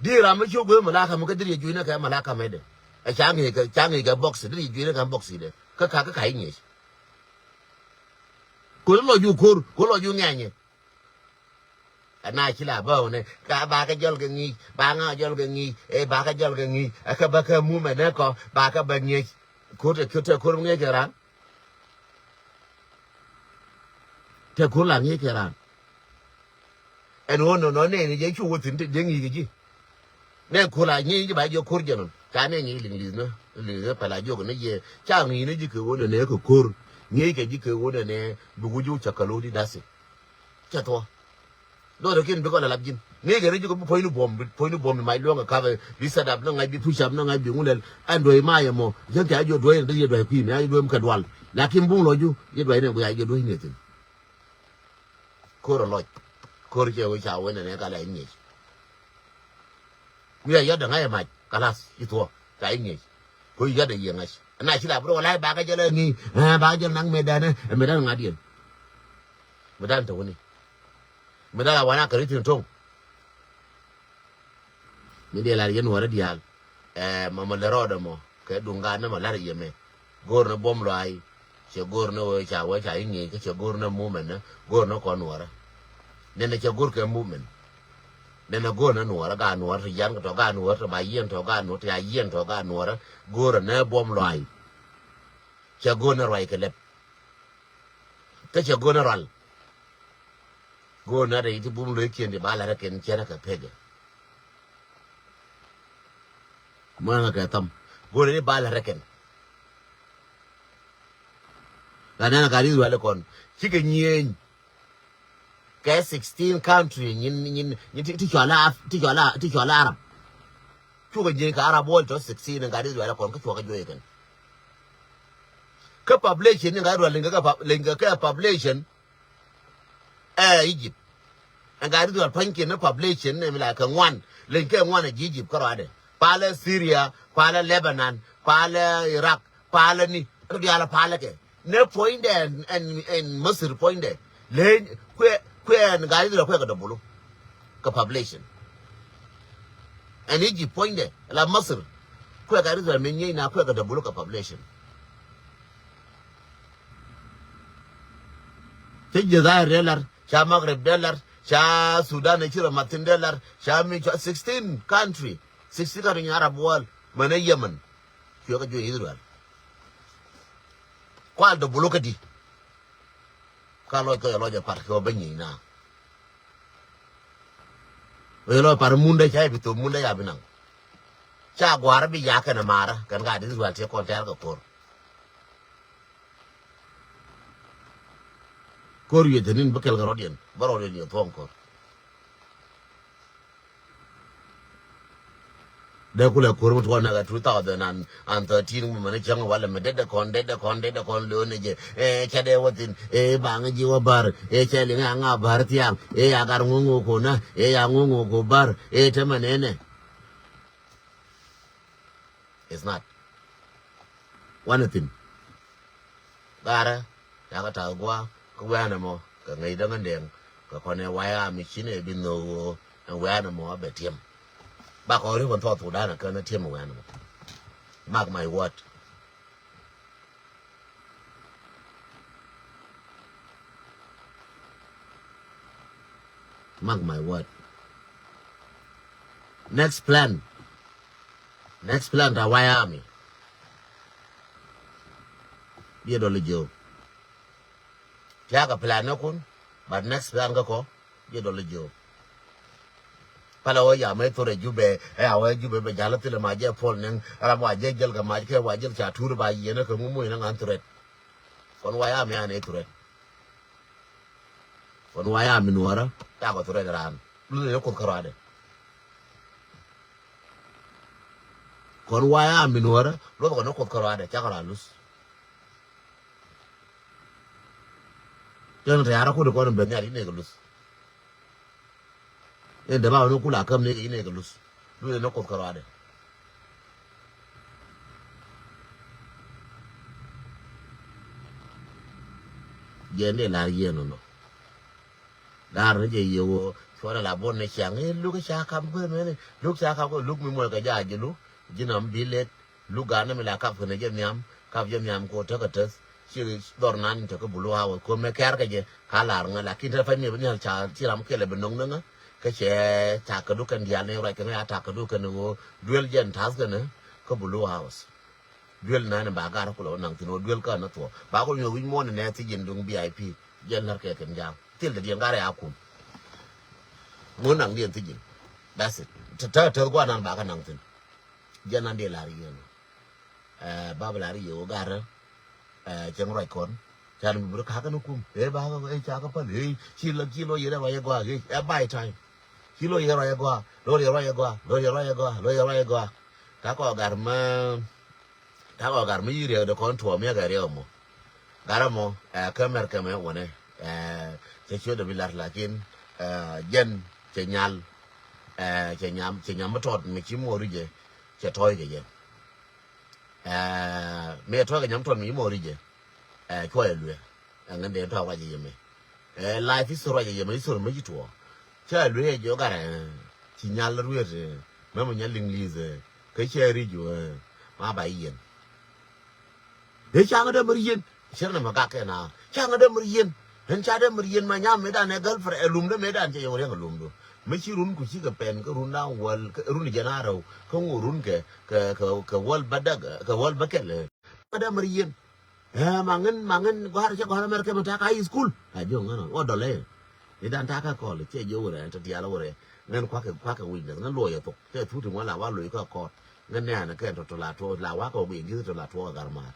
Di ram mi ci wä gueth mɛ la kamɛ kä diri jɛ juc ni kɛ mɛ la kamɛ dɛ. Ɛ ca ŋi̱i̱c kɛ ca ŋi̱i̱c kɛ box diri jɛ juc ni kɛ box dɛ. Kä ka kä ka i̱ ŋi̱i̱c. Ko̱n lɔ ju ko̱r ko̱n lɔ ju ŋɛnyɛ. Ɛn a ci la bä wunɛ ka ba kä jɔl kɛ ŋi̱i̱c ba ŋa jɔl kɛ ŋi̱i̱c ɛ ba kä jɔl kɛ ŋi̱i̱c ɛ kä bä kä mumɛ nɛ kɔ ba kä bä ŋi̱i̱c. Ko̱r tɛ ko̱r tɛ ko̱r ŋi̱i̱c kɛ raan. Tɛ ko̱r la ŋi̱i̱c kɛ raan. Ɛn ɣöö nɔnɔ nɛɛni jɛ cu wä thi̱n te jɛ ŋi̱i̱c kɛ ji̱. Nɛ ko̱r la ŋi̱i̱c ji̱ ba jɛ ko̱r jɛ nɔn ca nɛ ŋi̱i̱c liŋ li̱th nä liŋ li̱th nä pɛla jiɔk ni yɛ ca ŋi̱i̱c ni ji̱ kɛ ɣöö nɛnɛ kɛ ko̱r. Ŋi̱i̱c kɛ ji̱ kɛ ɣöö nɛnɛ bi wä ji̱ wä cɛ kɛ lo̱o̱ di dasi. Cɛ thuɔ. Dɔɔrɛ kiɛn bikɔ la lap ji̱n ŋi̱i̱c kɛ ni ji̱ kɛ bi puɔ̱nyni buɔ̱m puɔ̱nyni buɔ̱m ni mac luɔ̱ŋ kɛ kapɛ bi set up ni ŋa̱c bi push up ni ŋa̱c bi ŋun lɛl. Ɛn duɔ̱c mayɛ mɔ ji̱n kɛ a jiɔ duɔ̱c ni dee yɛ duɔ̱c kui̱ mi a jiɔ duɔ̱c mi kɛ dual. Lakin buŋ lɔ ju yɛ duɔ̱c ni guic a jiɔ duɔ̱c ni thi̱n. Ko̱r ɛ lɔc. Ko̱r cɛ wee ca wen ɛnɛ ka lɛ ŋi̱eec. Wi̱i̱ a yɔt däŋ a yɛ mac kalas ci thuɔ̱k ca i̱ ŋi̱eec. Ko̱ yɔt däŋ yiëŋ ŋa̱c ɛn a ci la bi rɔ wä la̱c bakä jɛ lɛ ŋi̱i̱c. Bakä jɛ naŋ mëëdan ɛ mëëdan ŋa̱diɛn. Mëëdan te wuni. Mëëdan a wan a käri thi̱n to̱ŋ. Mi diɛ lar yɛn wärä diaal. Ɛ mama lɛ rɔɔdɛ mɔ kɛ duŋ gaat ni ma lar yɛ mɛ. Go̱o̱r ni buɔ̱m luaay. Cɛ go̱o̱r ni wee ca wee ca i̱ ŋi̱i̱c kä cɛ go̱o̱r ni mumɛn ni go̱o̱r ni kɔn nuɔrä. Nɛnɛ cɛ go̱o̱r kɛ mumɛn. Nɛnɛ go̱o̱r ni nuɔrä gaat nuɔrä ti yan kɛ tɔ gaat nuɔrä ti ba yiɛn tɔ gaat nuɔrä ti a yiɛn tɔ gaat nuɔrä. Go̱o̱r ni buɔ̱m luaay. Cɛ go̱o̱r ni ruac kɛ lɛp. Kä cɛ go̱o̱r ni rual. Go̱o̱r ni rɛy ti bum lo̱ckiɛn ti ba la̱t rɛ kɛn cɛn rɛ kɛ pekɛ. Muɔ̱ɔ̱n kɛ thɔm go̱o̱r ni ba la̱t rɛ kɛn. La nɛn ka ri rual kɔn cikɛ nyieny. Kɛ sixteen country nyin nyin nyin ti ti cual a ti cual a ti cual a Arab. Cukɛ nyieny kɛ Arab world tɔ sixteen ka ri rual kɔn kä cuakɛ juɔy kɛn. Kä population ni ka ri rual liŋ kɛ kɛ population. Ɛ Egypt. Ɛn gat Israel pa̱nykiɛn ni population ni mi la kɛ ŋuan leny kɛ ŋuan ɛ ji̱ Egypt kärɔadɛ. Palä Syria, palä Lebanon, palä Iraq, palä ni kä diaal palä kɛ ni puɔ̱nydɛ ɛn ɛn Masir puɔ̱nydɛ. Leny kuɛ kuɛ ɛn gat Israel kuɛ kɛ dɔbulu kɛ population. Ɛn Egypt puɔ̱nydɛ la Masir kuɛ gat Israel mi nyiey na kuɛ kɛ dɔbulu kɛ population. Cä Jazair dee lar, ca Maghrib dee lar, ca Sudan ci rɔ mathin dee lar, ca mi ca sixteen country, sixteen country in Arab world, mɛn ɛ Yemen. Cuɛ kä juɛ Israel. Kual dɔ bulu kä di. Ka lɔc kä lɔc ɛ par kɛ wä bä nyiey na. Wee lɔc par mundä ca i̱ bi thop mundä ya bi naŋ. Ca gua̱a̱r bi ya kɛn ɛ marä kɛn ka di Israel ti kɔn tɛɛr kɛ ko̱r. Ko̱r wi̱i̱ te ni̱n bä kɛl kɛ rɔ̱diɛn bä rɔ̱diɛn yɛ thuɔ̱ŋ ko̱r. Dee kulɛ ko̱r mi tuɔɔn nɛkɛ two thousand and thirteen mi mɛn cäŋ walɛ mi dee dee kɔn dee dee kɔn dee dee kɔn lo̱o̱n ni jɛ. Ɛ cɛ dee wä thi̱n ɛ baŋ ji̱ wä bär ɛ cɛ liŋ a ŋa bär thiaŋ ɛ ya gar ŋo̱ŋ ŋo̱k ko̱n na ɛ ya ŋo̱ŋ ŋo̱k ko̱ bär ɛ te mɛ nɛnɛ. It's not. Wanɛ thi̱n. Garɛ yakä ta̱th gua̱a̱ kä wianɛ mɔ kɛ ŋäc däŋ in dɛŋ kɛ kɔnɛ waya mi cinɛ bi nhök ɣöö ɛn wianɛ mɔ a bɛ tiɛm. Bakɔ ri kɔn thuɔth Sudan a känä tiɛm wianɛ mɔ. Mark my word. Mark my word. Next plan. Next plan ta White Army. Biɛ dɔl jiök. Tiakä plan ni kun, but next plan kä kɔ, biɛ dɔl jiök. Pala wä ya mɛ thurɛ Jubɛ, ɛ a wä Jubɛ bɛ jal thilɛ ma jɛ pol nɛŋ, ram wa jɛ jɛl kɛ ma kɛ wa jɛl ca tur ba yiɛn kɛ ŋu muc ni ŋan thurɛ. Kɔn White Army an ɛ thurɛ. Kɔn White Army Nuɔrä, cakɔ thurɛ ran. Luth ni kuth kärɔadɛ. Kɔn White Army Nuɔrä, luth kɔn kuth kärɔadɛ, cakɔ ran luth. Jɛn tɛ̈rä kuni kɔn ben nhial inɛ kɛ luth. Ɛn dee ba wä ni kula käm ni inɛ kɛ luth. Luth ni kuth kärɔadɛ. Jɛn dee lar yiɛn nɔ. Lar ni jɛ yɛ wä cuɔrɛ la bon ni ciaŋ. Ɛ luk ca kam kuɛ mɛni. Luk ca kam kuɛ luk mi muɔl kɛ ja jilu. Ji̱n am bi let. Luk gan ni mi la kap kɛnɛ jɛ nhiam. Kap jɛ nhiam ko tekɛ teth. Ci dhɔr nan tekɛ bulu hawä ko mɛ kɛr kɛ jɛ. Ka lar ŋä lakin te pany mi bi nhial ca ci ram kɛlɛ bi noŋ ni ŋä. Kä cɛ takädu kɛn diaal ni ruac kɛn a takädu kɛn ɣöö duel jɛn tath kɛn kä Blue House. Duel nani ba gar kulɛ wä naŋ thin ɣöö duel kä ni thuɔɔ ba kul nyuɔth wi̱c muɔ̱ɔ̱n ni nɛ thi̱ji̱n duŋ V I P. Jɛn lär kɛ kɛn ja̱a̱ŋ thil dee diɛn gar ya kum. Ŋun naŋ diɛn thi̱ji̱n. That's it. Te te te guanan ba kä naŋ thin. Jɛn an dee lar yien. Ɛ, bä bi lar yie wä garä. Ɛ, cäŋ ruac kɔn. Can bi bi ri kakä ni kum. Ɛ, ba kä, ɛ, ca kä päl. Ɛ, ci lɔ, ci lɔ yɛ ruac ɛ gɔaa. Ɛ, ɛ, buy time. Ci lɔ yɛ ruac ɛ gɔaa. Lɔ yɛ ruac ɛ gɔaa. Lɔ yɛ ruac ɛ gɔaa. Lɔ yɛ ruac ɛ gɔaa. Ta̱a̱ kɔ gar mä, ta̱a̱ kɔ gar mä yi riɛk dee kɔn tuɔɔm yɛ kɛ riɛk mɔ. Gar mɔ, ɛ, kä mɛr kɛ mɛ wänɛ. Ɛ, cɛ ciö dee bi lar lakin, ɛ, jɛn cɛ nyal. Ɛ, cɛ nyam, cɛ nyam mi tɔt mi ci mɔ ri jɛ. Cɛ tɔy kɛ jɛ. Ɛ, mëë tɔ̱ kɛ nyam tɔn mi mɔ ri jɛ. Ɛ, cuɔ yɛ luɛ. Ɛ, ŋän dee tɔ̱ ruac yɛ mɛ. Ɛ, life is ruac yɛ mɛ, is ruac mɛ ci tuɔ. Cɛ luɛ jɛ ɔ garɛ. Ci nyal ruet. Mɛ mɔ nyal English. Kɛ cɛ ri ju. Ma ba yɛn. Ɛ, ca ŋä dee mɛ ri yɛn. Cɛ nɛ mɛ gak kɛ na. Ca ŋä dee mɛ ri yɛn. Ɣän ca dee mɛ ri yɛn ma nyam mëë dan ɛ girlfriend. Ɛ lum dee mëë dan cɛ yɛ wä riɛŋ ɛ lum du. Mi ci run ku cikɛ pɛn kä run da̱ŋ wäl, kä run jiɛn a rɛw, kä ŋu run kɛ, kɛ, kɛ, kɛ wäl bädäk, kɛ wäl bäkɛl. Kä dee mär yien. Ɛ, ma ŋän, ma ŋän gɔ̱a̱r cɛ gɔ̱a̱r mɛr kɛ mɛ ta̱a̱ ka high school. A jiök ŋän ɔ dɔlɛ. I̱ da̱ŋ ta̱a̱ kä kɔl cɛ jiök wurɛ ɛn tɔ diaal wurɛ. Ŋän kua̱kɛ, kua̱kɛ weakness. Ŋän luɔyɛ thok. Cɛ thuti ŋuan la wa loc kä kɔɔt. Ŋän nɛɛnɛ kɛn tɔ tɔ la tuɔɔk la wa̱kɛ wä guiy ji̱th tɔ la tuɔɔk ɛ gar maar.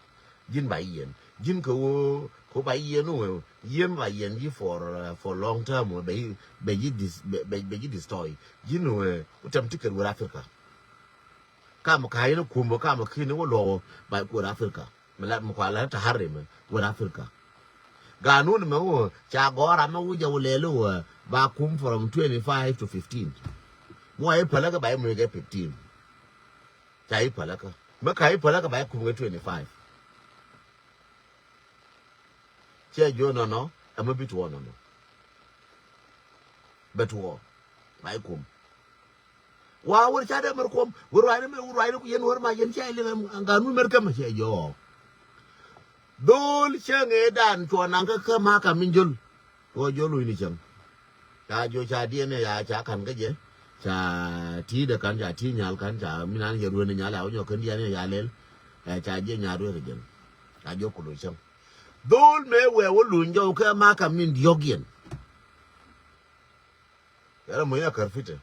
Ji̱n ba yiɛn. Ji̱n kɛ ɣöö, kɛ ɣöö ba yiɛn ɣöö, yiɛn ba yiɛn ji̱ for, uh, for long term ɣöö bɛ ji̱, bɛ ji̱ dis-, bɛ, bɛ, bɛ ji̱ destroy. Ji̱n ɣöö, wä tɛm ti kɛt wër Africa. Kam ka̱a̱c ni kum ɣöö, kam ki̱n ni wä luɔk ɣöö, ba kuɛɛr Africa. Mi la, mi kua la ta̱ha̱r rimɛ wër Africa. Ganun mɛ ɣöö, ca gɔ̱r amɛ wä jɛ wä lɛl ɣöö, ba kum from twenty five to fifteen. Mɔ i̱ päläkä ba i̱ muc kɛ fifteen. Ca i̱ päläkä. Mi ka i̱ päläkä ba i̱ kum kɛ twenty five. Cɛ jiö nɔnɔ, ɛmɛ bi tuɔɔk nɔnɔ. Bɛ tuɔɔk, ba i̱ kum. Wa wër ca dee mär kuɔm, wër ruacni mɛ, wër ruacni ku yɛn wär ma yɛn cɛ liŋ ɛm, ɛm, ganun mär kämɛ cɛ jiö. Dhol cɛ ŋee dan cuɔ naŋ kä kä ma ka min jol. Tuɔ jol wi̱ni cäŋ. Ca jiö ca diɛn ya ca ka̱n kä jɛ. Ca ti̱i̱dɛ ka̱n ca ti̱i̱ nyal ka̱n ca min an yɛ rueni nyal ya wä nyɔ kän diɛn ya lɛl. Ɛ ca jiɛ nyaat wee kɛ jɛn. Ca jiö ku loc cäŋ. Dhol mëë wee wä luny jɔw kɛ ma ka min diɔ̱k yɛn. Yɛrɛ muc ya kär fitɛ.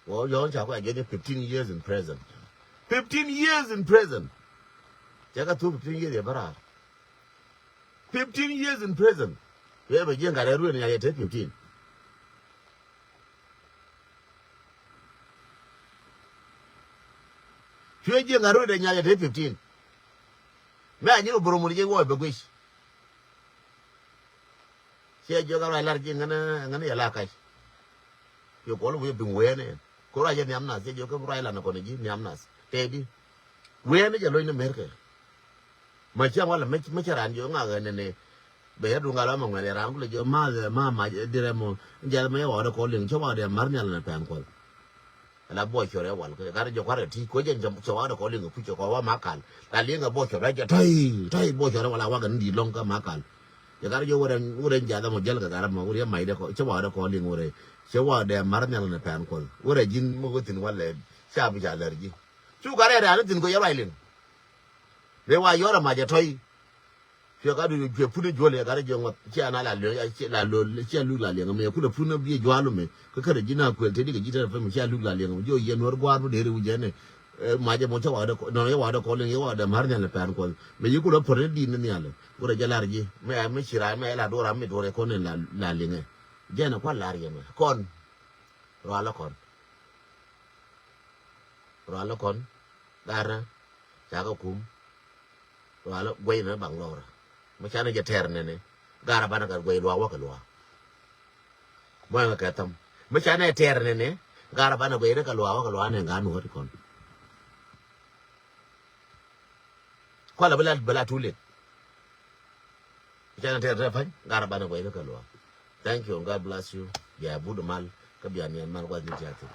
Wä yɔ̱ɔ̱n ca kua jɛ fifteen years in prison. Fifteen years in prison. Cɛ ka thuk fifteen years yɛ bä raar. Fifteen years in prison. Yɛ bɛ jiɛn gat ɛ ruëë ni nya yɛ te fifteen. Cuɛ jiɛn gat ruëë dɛ nya yɛ te fifteen. Mɛ a nyin wä bä rɔ mut jɛ wä bɛ guic. Ciɛ jiök a ruac lar ji̱ ŋän, ŋän yɛ la kac. Yɛ kuɔl wi̱i̱ bi̱ŋ wee ni. Ku ruac yɛ nhiam nath, ciɛ jiök kä ruac lar ni kɔn ji̱ nhiam nath. Tëë di. Wee ni jɛ lo̱c ni Merkɛ. Ma ciaŋ wala mi, mi cɛ raan jiök ŋak ɣän ni. Bɛ yɛ duŋ gal wa ma ŋuɛl yɛ raan kulɛ jiök ma, ma, ma, dirɛ mɔ. Jɛ mɛ yɛ wa wä dɛ kɔl liŋ, cɛ wa wä dɛ mar nhial ni pɛn kuɔl. Ala buɔc cuɔr ɛ wal kɛ gat jɛ kuarɛ ti kuecɛ jɛ cɛ wak dɛ kɔ liŋ kucɛ kɔ wa ma kal. La liŋ a buɔc cuɔr ɛ jɛ tɔy tɔy buɔc cuɔr ɛ wal a wak ni di lɔŋ kä ma kal. Cɛ gat rɔ jiök wä rɛn, wä rɛn jath ɛmɔ jäl kɛ gat ɛmɔ, wä rɛn mac dɛ kɔ, cɛ wa dɛ kɔ liŋ wä rɛn. Cɛ wa dɛ mar nhial nɛ pɛn kuɔth. Wä rɛn ji̱n mi wä thi̱n walɛ, ca bi ca lär ji̱. Cu gat rɛɛ rɛ̈ɛ̈n thi̱n kɔ yɛ ruac liŋ. Mëë wa yɔr ɛ mac ɛ tɔ̱y. Cuɛ gat du cuɛ pun ɛ juɔl yɛ gat rɔ jiök ŋuɔth, cia na la liŋ, cia la lo̱l, cia luk la liŋ, mëë kulɛ pun ɛ bi ɛ jual mɛ. Kä kärɛ ji̱ na kuël te di kɛ ji̱ te rɛ pɛm, cia luk la liŋ, jiɔ yɛ nuɔr gua̱a̱r mi dee rɛ wi̱c ɛn ɛ. Eh, mac ɛmɔ cä wa̱dɛ kɔ, nɔnɔ cä wa̱dɛ kɔl in, cä wa̱dɛ ma̱r nhial ni pɛn kuɔth. Mɛ yi kulɛ pär ni di̱t ni nhial. Wurɛ jɛ lar ji̱. Mɛ, mɛ ci ram, mɛ la duɔr ram, mɛ duɔr kɔn in la, la liŋɛ. Jɛn ɛ kua̱r lar yɛ mɛ. Kɔn. Rualä kɔn. Rualä kɔn. Garnä. Cakɛ kum. Rualä guɛy ni baŋ lɔrä. Mɛ canɛ jɛ tɛr nɛnɛ. Garɛ banɛ kɛ guɛy luaak wä kɛ luaak. Mɔyɛ kɛ thäm. Mi canɛ tɛr nɛnɛ, garɛ banɛ guɛy rɛ kɛ luaak wä kɛ luaak nɛ ŋa̱n wä ti kɔn. Kualɛ bi la, bi la too late. Mi canɛ tɛr tɛ pa̱ny, garɛ banɛ guɛy rɛ kɛ luaak. Thank you and God bless you. Bia but mal, kä bia niɛn mal gua̱th ni tiathi.